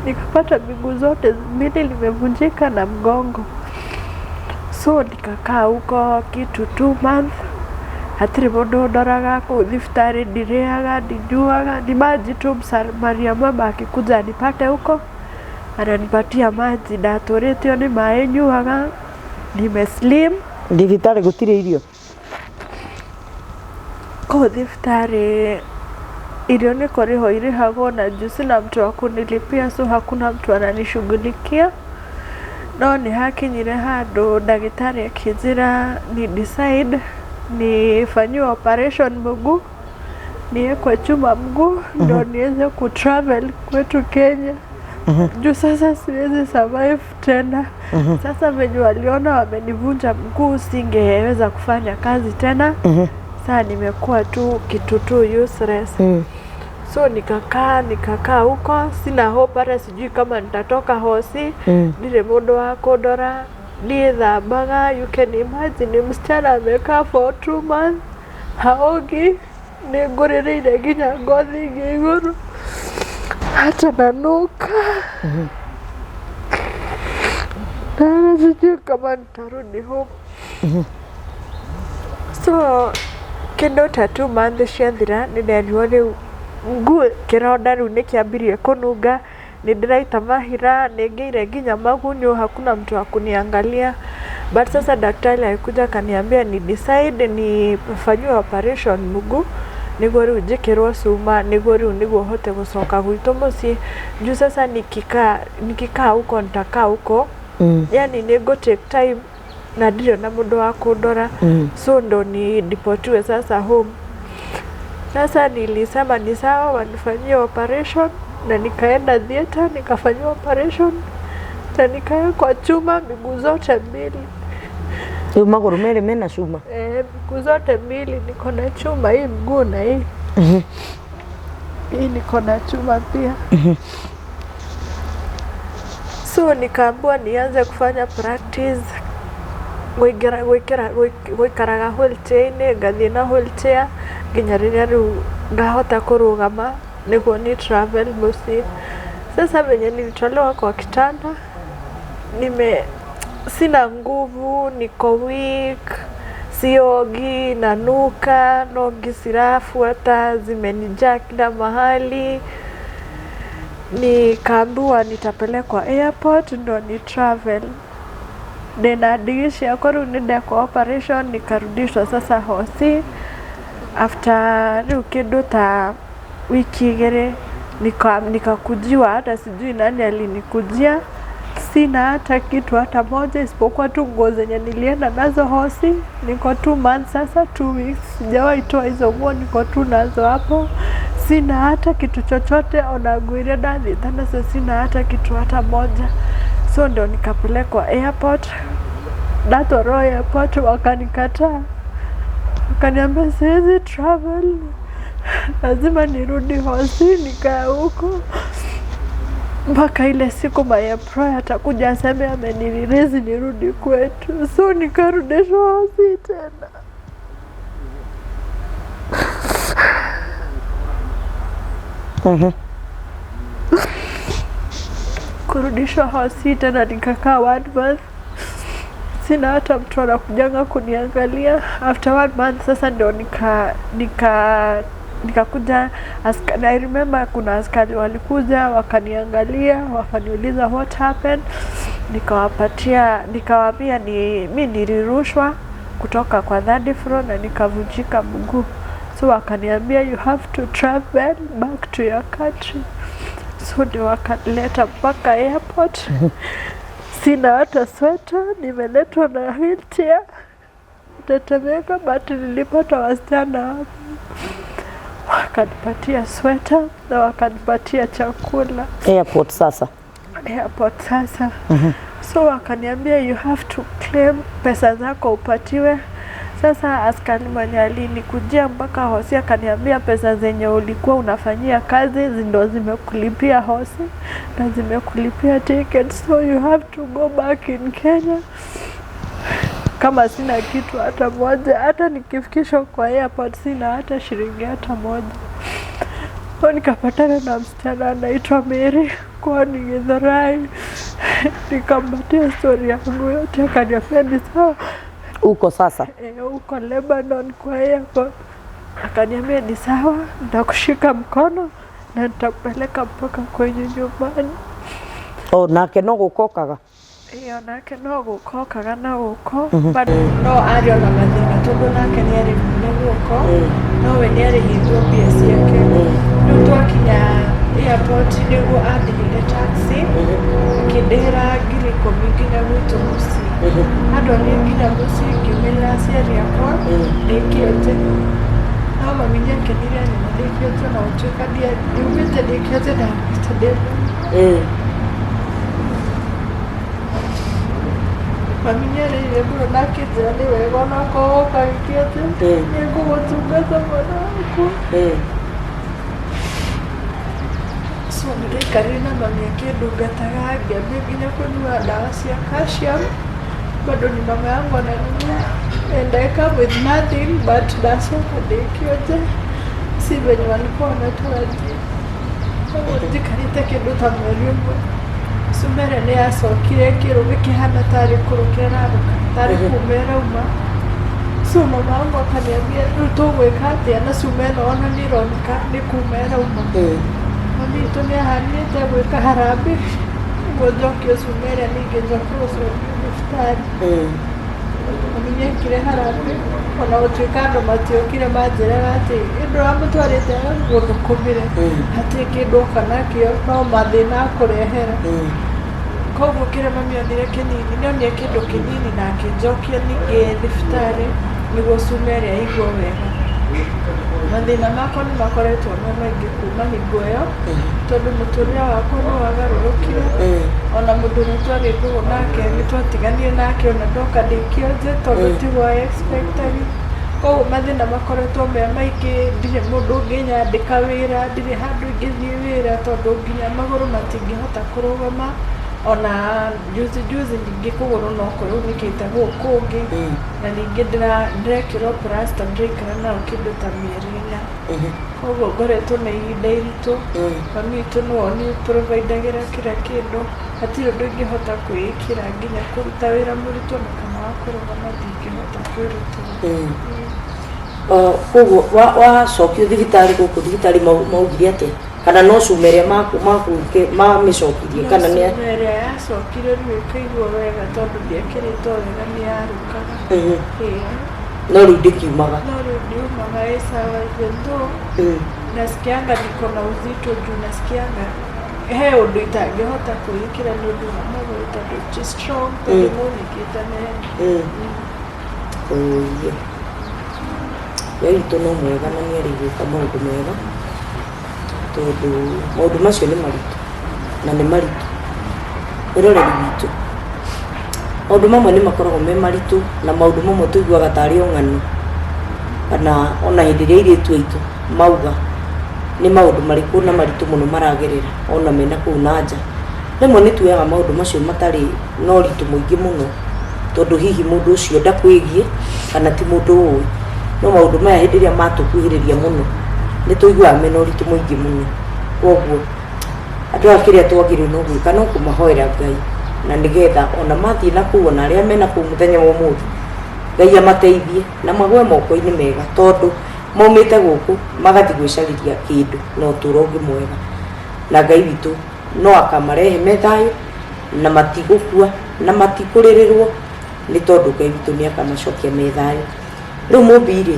Nikapata miguu zote mbili limevunjika na mgongo, so nikakaa huko kitu 2 months, hatirĩ mũndũ ũndoraga kũu thibitarĩ, ndirĩaga, ndinyuaga, ni maji tu. Msamaria mwema akikuja anipate huko ananipatia maji, ndatũrĩtio nĩ maĩ nyuaga, nimeslim. Thibitarĩ gũtirĩ irio? Kũu thibitarĩ irio nĩ kũrĩhwo irĩhagwo, na juu sina mtu wa kunilipia, so hakuna mtu ananishughulikia. No nĩ hakinyire handũ ndagĩtarĩ akĩnjĩra ni decide nifanyiwe operation mguu, niwekwe chuma mguu ndo niweze kutravel kwetu Kenya, juu sasa siwezi survive tena. Sasa venye waliona wamenivunja mguu, singeweza kufanya kazi tena. Saa nimekuwa tu kitu tu useless. So nikakaa nikakaa huko, sina hope, hata sijui kama nitatoka hosi. Ndirĩ mũndũ wa kũndora, niĩthambaga. You can imagine msichana amekaa for 2 months haogi, nĩ ngũrĩrĩire nginya ngothi ingĩ igũrũ, hata nanuka na sijui kama nitarudi home. So kĩndũ ta 2 months ciathira, nĩ nderirwo rĩu nguu kĩronda rĩu nĩ kĩambirie kũnunga, nĩ ndĩraita mahira, nĩ ngĩire nginya magunyũ, hakuna mtu wa kuniangalia. But sasa daktari alikuja akaniambia ni decide nifanyiwe operation mguu nĩguo rĩu njĩkĩrwo cuma, nĩguo rĩu nĩguo hote gũcoka gwitũ mũciĩ, juu sasa nikikaa huko nitakaa huko, yani nĩ take time na ndirĩ na mũndũ wa kũndora. So ndo ni deportiwe sasa home. Sasa nilisema ni sawa, wanifanyie operation, na nikaenda theater nikafanyiwa operation na nikawekwa chuma miguu zote mbili. Rĩu magũrũ merĩ mena cuma? Eh, miguu zote mbili niko na chuma, hii mguu na hii hii niko na chuma pia. So nikaambiwa nianze kufanya practice gwĩkĩra gwĩkĩra gũikaraga wheelchair-inĩ, ngathiĩ na wheelchair nginya rĩrĩa rĩu ngahota kũrũgama nĩguo ni travel mũciĩ. Sasa venye nilitolewa kwa kitanda, nime sina nguvu, niko weak, siogi, nanuka, nogi zirafuata, zimenijaa kila mahali. Nikaambiwa nitapelekwa airport ndo ni travel. Ndĩna ndigi ciakwa rĩu, nĩ ndekwo operation, nikarudishwa sasa hosi after rĩu kĩndũ ta wiki 2, nikakujiwa, hata sijui nani alinikujia. Sina hata kitu hata moja isipokuwa tu nguo zenye nilienda nazo hosi. Niko 2 months sasa, 2 weeks, sijawahi toa hizo nguo, niko tu nazo hapo. Sina hata kitu chochote, ona nguo iria ndathiĩte nacio, sina hata kitu hata moja. So ndo nikapelekwa airport. Ndatwarwo airport wakanikataa, wakaniambia siwezi travel, lazima nirudi hosi nikae huko mpaka ile siku my employer atakuja aseme amenirelease nirudi kwetu. So nikarudishwa hosi tena. Kurudishwa hosi tena nikakaa one month, sina hata mtu anakujanga kuniangalia. After one month sasa ndio nikakuja I remember kuna askari walikuja wakaniangalia, wakaniuliza what happened, nikawapatia, nikawaambia ni mi nilirushwa kutoka kwa third floor na nikavunjika mguu. So wakaniambia, "You have to travel back to your country." So ndio wakanileta mpaka airport. Sina hata sweta, nimeletwa na wheelchair, tetemeka, but nilipata wasichana hapo wakanipatia sweta na wakanipatia chakula. Airport sasa? Airport sasa. So wakaniambia you have to claim pesa zako upatiwe. Sasa askari mwenye alinikujia mpaka hosi akaniambia pesa zenye ulikuwa unafanyia kazi ndo zimekulipia hosi na zimekulipia ticket, so you have to go back in Kenya. Kama sina kitu hata moja, hata nikifikishwa kwa airport sina hata shilingi hata moja. So nikapatana na msichana anaitwa Mary kwa Githurai, nikampatia story yangu yote, akaniambia ni sawa. Uko sasa? Huko Lebanon kwa airport, akaniambia ni sawa, nitakushika mkono na nitakupeleka mpaka kwenye nyumbani. O nake no gũka okaga? Ĩyo nake no gũka okaga na gũkũ bado no arĩ ona mathĩna tondũ nake nĩ arĩ nĩ guoko no we nĩ arĩhĩtwo mbia ciake. Rĩu twakinya airport nĩguo andĩhĩire taxi, akĩndĩhĩra 10,000 nginya gwitũ mũciĩ. Andwarire nginya mũciĩ, ngĩumĩrĩra aciari akwa ndĩ kĩonje, no mami nĩ akenire anyona ndĩ kĩonje, ona gũtuĩka ndiumĩte ndĩ kĩonje, ndamĩte ndĩ mũrimũ. Mami nĩ arĩrire mũno na akĩnjĩra nĩ wega onakorwo woka gĩkĩonje, nĩ ngũgũtungata mwana wakwa. So nĩ ndaikarire na mami akĩndungataga, ngĩambia nginya kũnyua ndawa cia calcium, bado ni mama yangu ananunua, and I come with nothing, but ndacoka ndĩ kĩonje si venye walikuwa wanatarajia. Koguo njikarĩte kĩndũ ta mweri ũmwe, cuma ĩrĩa nĩ yacokire ĩkĩrũga ĩkĩhana tarĩ kũrũka ĩrarũka, tarĩ kuma ĩrauma. So mama wangu akaniambia, rĩu tũgwĩka atĩa na cuma ĩno ona nĩ ĩroneka nĩ kuma ĩrauma? Mami witũ nĩ ahanĩte gwĩka harambee nĩguo njokio cuma ĩrĩa, ningĩ njoke gũcokio thibitarĩ. Mami nĩ ekire harambee, ona gũtuĩka andũ matiokire manjĩraga atĩ ndũramũtwarĩte gũthũkũmĩre, hatirĩ kĩndũ oka nakĩo no mathĩna akũrehera. Koguo kĩrĩa mami onire kĩnini, nĩ onire kĩndũ kĩnini na akĩnjokia ningĩ thibitarĩ nĩguo cuma ĩrĩa ĩigwo wega. Mathĩna makwa nĩ makoretwo me maingĩ kuma hingo ĩyo tondũ mũtũrĩre wakwa nĩ wagarũrũkire. Ona mũndũ ũrĩa twarĩ ndũgũ nake nĩ twatiganire nake ona ndoka ndĩ kĩonje tondũ tiguo I expected. Koguo mathĩna makoretwo me maingĩ, ndirĩ mũndũ ũngĩnyandĩka wĩra, ndirĩ handũ ingĩthiĩ wĩra tondũ nginya magũrũ matingĩhota kũrũgama. Ona juzi juzi ningĩ kũgũrũ no kũraunĩkĩte gũkũ kũngĩ, na ningĩ ndĩrekĩrwo plaster, ndĩraikara nayo kĩndũ ta mĩeri 4. Koguo ngoretwo na ihinda iritũ. Mami witũ nĩwe ũni-providagĩra kila kĩndũ, hatirĩ ũndũ ingĩhota kwĩĩkĩra, nginya kũruta wĩra mũritũ ona kana wa kũrũgama ndingĩhota kwĩrutĩra. Koguo wacokio thibitarĩ gũkũ thibitarĩ maugire atĩa? Kana no cuma ĩrĩa mamĩcokirie kana No nĩ cuma ĩrĩa yacokire rĩu ĩkaigwo wega tondũ ndĩekĩrĩtwo wega nĩ yarũkaga. Ĩĩ. No rĩu ndĩkiumaga? No rĩu ndiumaga, ĩ sawa, even though nasikianga niko na uzito juu nasikianga he ũndũ itangĩhota kwĩĩkĩra nĩ ũndũ wa magũrũ tondũ ti strong tondũ maunĩkĩte mehenya. Ũiye. Ngai witũ no mwega na nĩ arĩ gwĩka maũndũ mega tondũ maũndũ macio nĩ maritũ na nĩ maritũ mwĩroreri witũ. Maũndũ mamwe nĩ makoragwo me maritũ na maũndũ mamwe tũiguaga tarĩ o ng'ano, kana ona hĩndĩ ĩrĩa airĩtu aitũ mauga nĩ maũndũ marĩkũ na maritũ mũno maragerera ona mena kũu na nja, rĩmwe nĩ tuoyaga maũndũ macio matarĩ na ũritũ mũingĩ mũno tondũ hihi mũndũ ũcio ndakwĩgiĩ kana ti mũndũ ũĩ, no maũndũ maya hĩndĩ ĩrĩa matũkuhĩrĩria mũno nĩ tũiguaga mena ũritũ mũingĩ mũno. Koguo andũ aya kĩrĩa twagĩrĩirwo no gwĩka no kũmahoera Ngai na nĩgetha ona mathiĩ na kũu, ona arĩa mena kũu mũthenya wa ũmũthĩ, Ngai amateithie na magwe moko-inĩ mega tondũ maumĩte gũkũ magathiĩ gwĩcarĩria kĩndũ na ũtũro ũngĩ mwega, na Ngai witũ no akamarehe me thayũ na matigũkua na matikũrĩrĩrwo nĩ tondũ Ngai witũ nĩ akamacokia me thayũ. Rĩu mũmbi rĩ,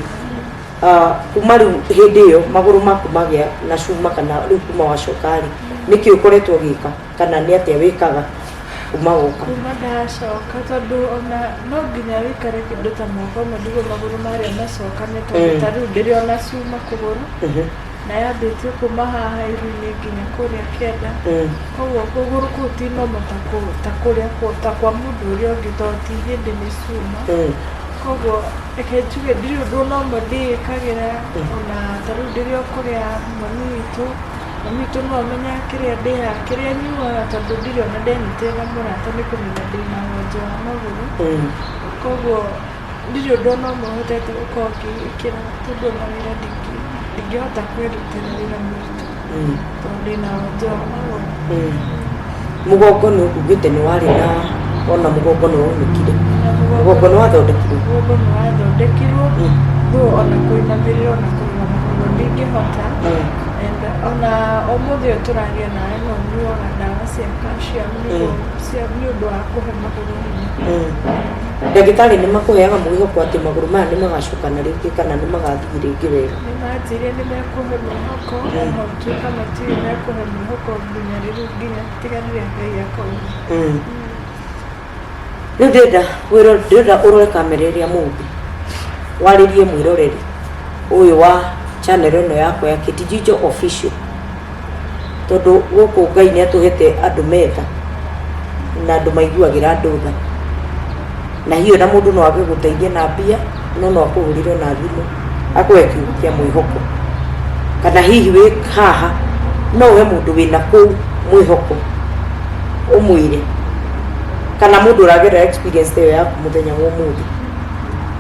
kuma rĩu hĩndĩ ĩyo magũrũ maku magĩa na cuma kana rĩu kuma wacoka rĩ, nĩkĩ ũkoretwo ũgĩka kana nĩ atĩa wĩkaga kuma woka? Kuma ndacoka, tondũ ona no nginya wĩikare kĩndũ ta mwaka ũmwe nĩguo magũrũ marĩa macokane, tondũ ta rĩu ndĩrĩ ona cuma kũgũrũ. Na yambĩtie kuma haha iru-inĩ nginya kũrĩa kĩanda. Koguo kũgũrũ kũu ti normal ta kũrĩa ta kwa mũndũ ũrĩa ũngĩ tondũ ti hĩndĩ nĩ cuma. Koguo reke njuge ndirĩ ũndũ ona ũmwe ndĩĩkagĩra ona ta rĩu ndĩrĩ o kũrĩa mami witũ, mami witũ no amenyaga kĩrĩa ndĩaga, kĩrĩa nyuaga tondũ ndirĩ ona ndenyitĩrĩra na mũrata nĩ kũmenya ndĩna wonje wa magũrũ. Koguo ndirĩ ũndũ ona ũmwe hotete gũkorwo ngĩĩkĩra tondũ ona wĩra ndingĩhota kwĩrutĩra wĩra mũritũ tondũ ndĩna wonje wa magũrũ. Mũgongo nĩ ũkugĩte nĩ warĩ na ona mũgongo nĩ waunĩkire. Mũgongo nĩ wathondekirwo. Mũgongo nĩ wathondekirwo though ona kũinamĩrĩra ona kũrũgama mũno ndingĩhota. And ona ũmũthĩ ũyũ tũraria nawe no nyuaga ndawa cia calcium nĩ ũndũ wa kũhe magũrũ hinya. Ndagĩtarĩ nĩ makũheaga mwĩhoko atĩ magũrũ maya nĩ magacokana rĩngĩ kana nĩ magathiĩ rĩngĩ wega? Nĩ manjĩrire nĩ mekũhe mwĩhoko ona gũtuĩka matirĩ mekũhe mwĩhoko nginya rĩu nginya tiga rĩrĩa Ngai akauga. Rĩu ndĩrenda ndĩrenda ũrore kamera ĩrĩa mũmbi warĩrie mwĩroreri ũyũ wa channel ĩno yakwa ya Kate Jijo Official tondũ gũkũ Ngai nĩ atũhete andũ metha na andũ maiguagĩra andũ tha na hihi ona mũndũ no age gũteithia na mbia no no akũhũrĩre ona thimũ akũhe kiugo kĩa mwĩhoko kana hihi wĩ haha no ũhe mũndũ wĩna kũu mwĩhoko ũmwĩre kana mũndũ ũragerera experience ta ĩyo yaku mũthenya wa ũmũthĩ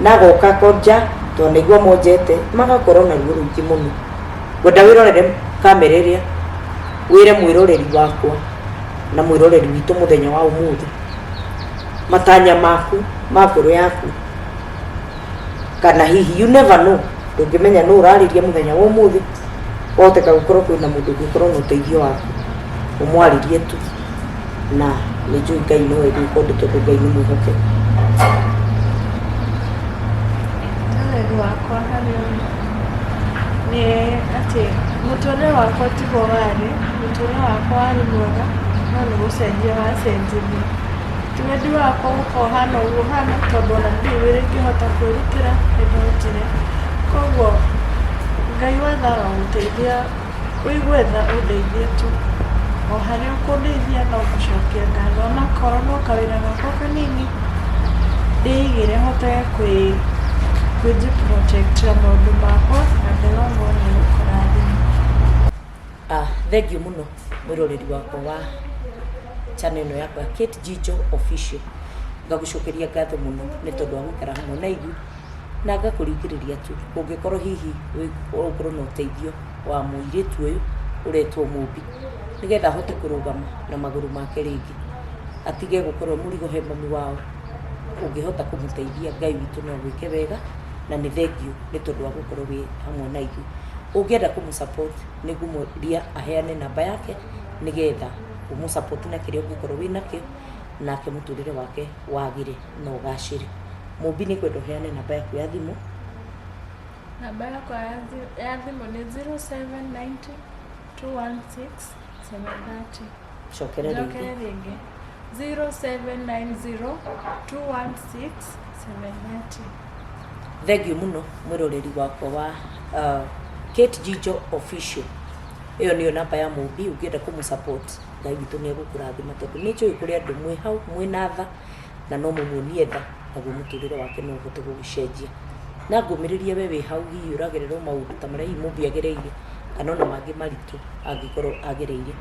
na agoka konja twanaigua monjete magakorwo na ruo rũingĩ mũno. Ngwenda wĩrorere kamera ĩrĩa wĩre mwĩroreri wakwa na mwĩroreri witũ mũthenya wa ũmũthĩ matanya maku ma ngoro yaku kana hihi you never know ndũngĩmenya nũ ũrarĩria mũthenya wa ũmũthĩ wahoteka gũkorwo kwĩna mũndũ ũngĩkorwo na ũteithio waku ũmwarĩrie tu na nĩ njũĩ Ngai no egwĩka ũndũ tondũ Ngai nĩ mwĩhokeku. Wendi wakwa harĩ ũyũ nĩ atĩ mũtũrĩre wakwa tiguo warĩ, mũtũrĩre wakwa warĩ mwega no nĩ gũcenjia wacenjirie. Ti wendi wakwa gũkorwo hana ũguo hana tondũ ona ndirĩ wĩra ingĩhota kwĩrutĩra nĩ ndonjire. Koguo Ngai wa tha arogũteithia ũigue tha ũndeithie tu. O harĩa ũkũndeithia no ngũcokia ngatho onakorwo no kawĩra gakwa kanini ndĩigĩre hotage kwĩ protect na maũndũ makwa na Ngai wa muoyo nĩ egũkũrathima. Thengiũ mũno mwĩroreri wakwa wa channel ĩno yakwa ya Kate Jijo Official. Ngagũcokeria ngatho mũno nĩ tondũ wa gũikara hamwe na ithuĩ na ngakũringĩrĩria tu ũngĩkorwo hihi ũkorwo na ũteithio wa mũirĩtu ũyũ ũretwo Mũmbi nĩgetha ahote kũrũgama na magũrũ make rĩngĩ atige gũkorwo e mũrigo he mami wao, ũngĩhota kũmũteithia Ngai witũ no agwĩke wega na nĩ thengiũ nĩ tondũ wa gũkorwo wĩ hamwe na ithuĩ. Ũngĩenda kũmũ support nĩ ngũmũria aheane namba yake nĩgetha ũmũ support na kĩrĩa ũngĩkorwo wĩnakĩo nake mũtũrĩre wake wagĩre na ũgacĩre. Mũmbi nĩ ngwenda ũheane namba yaku ya thimũ. Namba yakwa ya thimũ nĩ 0790 216 730. Cokera rĩngĩ. Njokere rĩngĩ 0790 216 730. Thengiũ mũno mwĩroreri wakwa wa Kate Jijo Official. Ĩyo nĩyo namba ya Mũmbi ũngĩenda kũmũ support Ngai witũ nĩ egũkũrathima tondũ nĩ njũĩ kũrĩ andũ mwĩ hau mwĩna tha na no mũmuonie tha naguo mũtũrĩre wake no ũhote gũgĩcenjia. Na ngũmĩrĩrie we wĩ hau hihi ũragerera o maũndũ ta marĩa hihi Mũmbi agereire kana ona mangĩ maritũ angĩkorwo agereire.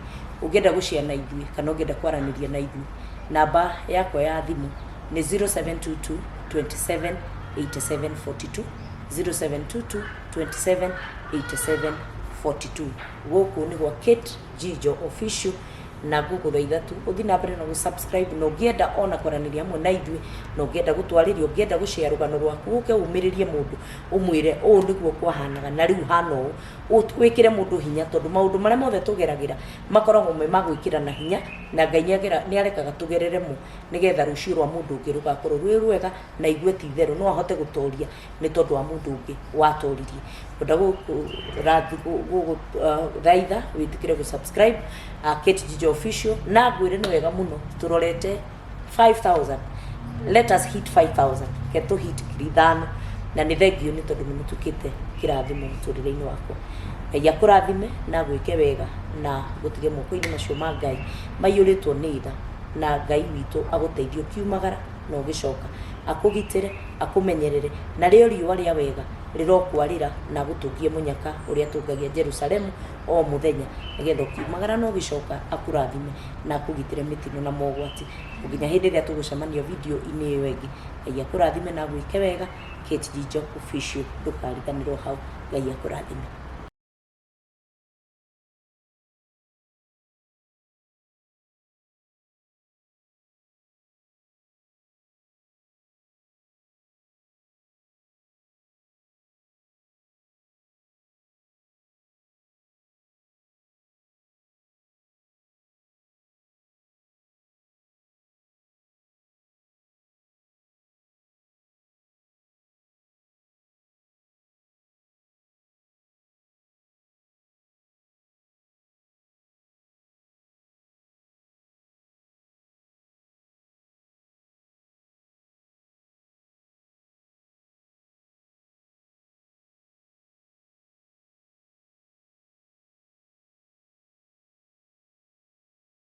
Ũngĩenda gũ share na ithuĩ kana ũngĩenda kwaranĩria na ithuĩ namba yakwa ya thimũ nĩ 0722 27 87 42, 0722 27 87 42. Gũkũ nĩ gwa Kate Jijo Official na ngũgũthaitha tu ũthiĩ na mbere na gũ subscribe na ũngĩenda ona kwaranĩria hamwe na ithuĩ na ũngĩenda gũtwarĩria ũngĩenda gũ share rũgano rwaku ũke ũmĩrĩrie mũndũ ũmwĩre ũũ nĩguo kwahanaga na rĩu hana ũũ wĩkĩre mũndũ hinya tondũ maũndũ marĩa mothe tũgeragĩra makoragwo me ma gwĩkĩrana hinya na Ngai nĩ arekaga tũgerere mo nĩgetha rũciũ rwa mũndũ ũngĩ rũgakorwo rwĩ rwega na aigue ti itherũ no ahote gũtoria nĩ tondũ wa mũndũ ũngĩ watoririe. Ngwenda gũgũthaitha wĩtĩkĩre gũ subscribe Kate Jijo Official na ngwĩre nĩ wega mũno tũrorete 5000 let us hit 5000 ke tũ hit 5000. Na nĩ thengiũ nĩ tondũ nĩ mũtuĩkĩte kĩrathimo mũtũrĩre-inĩ wakwa. Ngai akũrathime na agwĩke wega na gũtige moko-inĩ macio ma Ngai maiyũrĩtwo nĩ tha, na Ngai witũ agũteithie ũkiumagara na ũgĩcoka, akũgitĩre, akũmenyerere, narĩo riũa rĩa wega rĩrokwarĩra na agũtũngie mũnyaka ũrĩa atũngagia Jerusalemu o mũthenya, nĩgetha ũkiumagara na ũgĩcoka akũrathime na akũgitĩre mĩtino na mogwati. O nginya hĩndĩ ĩrĩa tũgũcemania video-inĩ ĩyo ĩngĩ, Ngai akũrathime na agwĩke wega. Kate Njijo Official, ndũkariganĩrwo hau. Ngai akũrathime.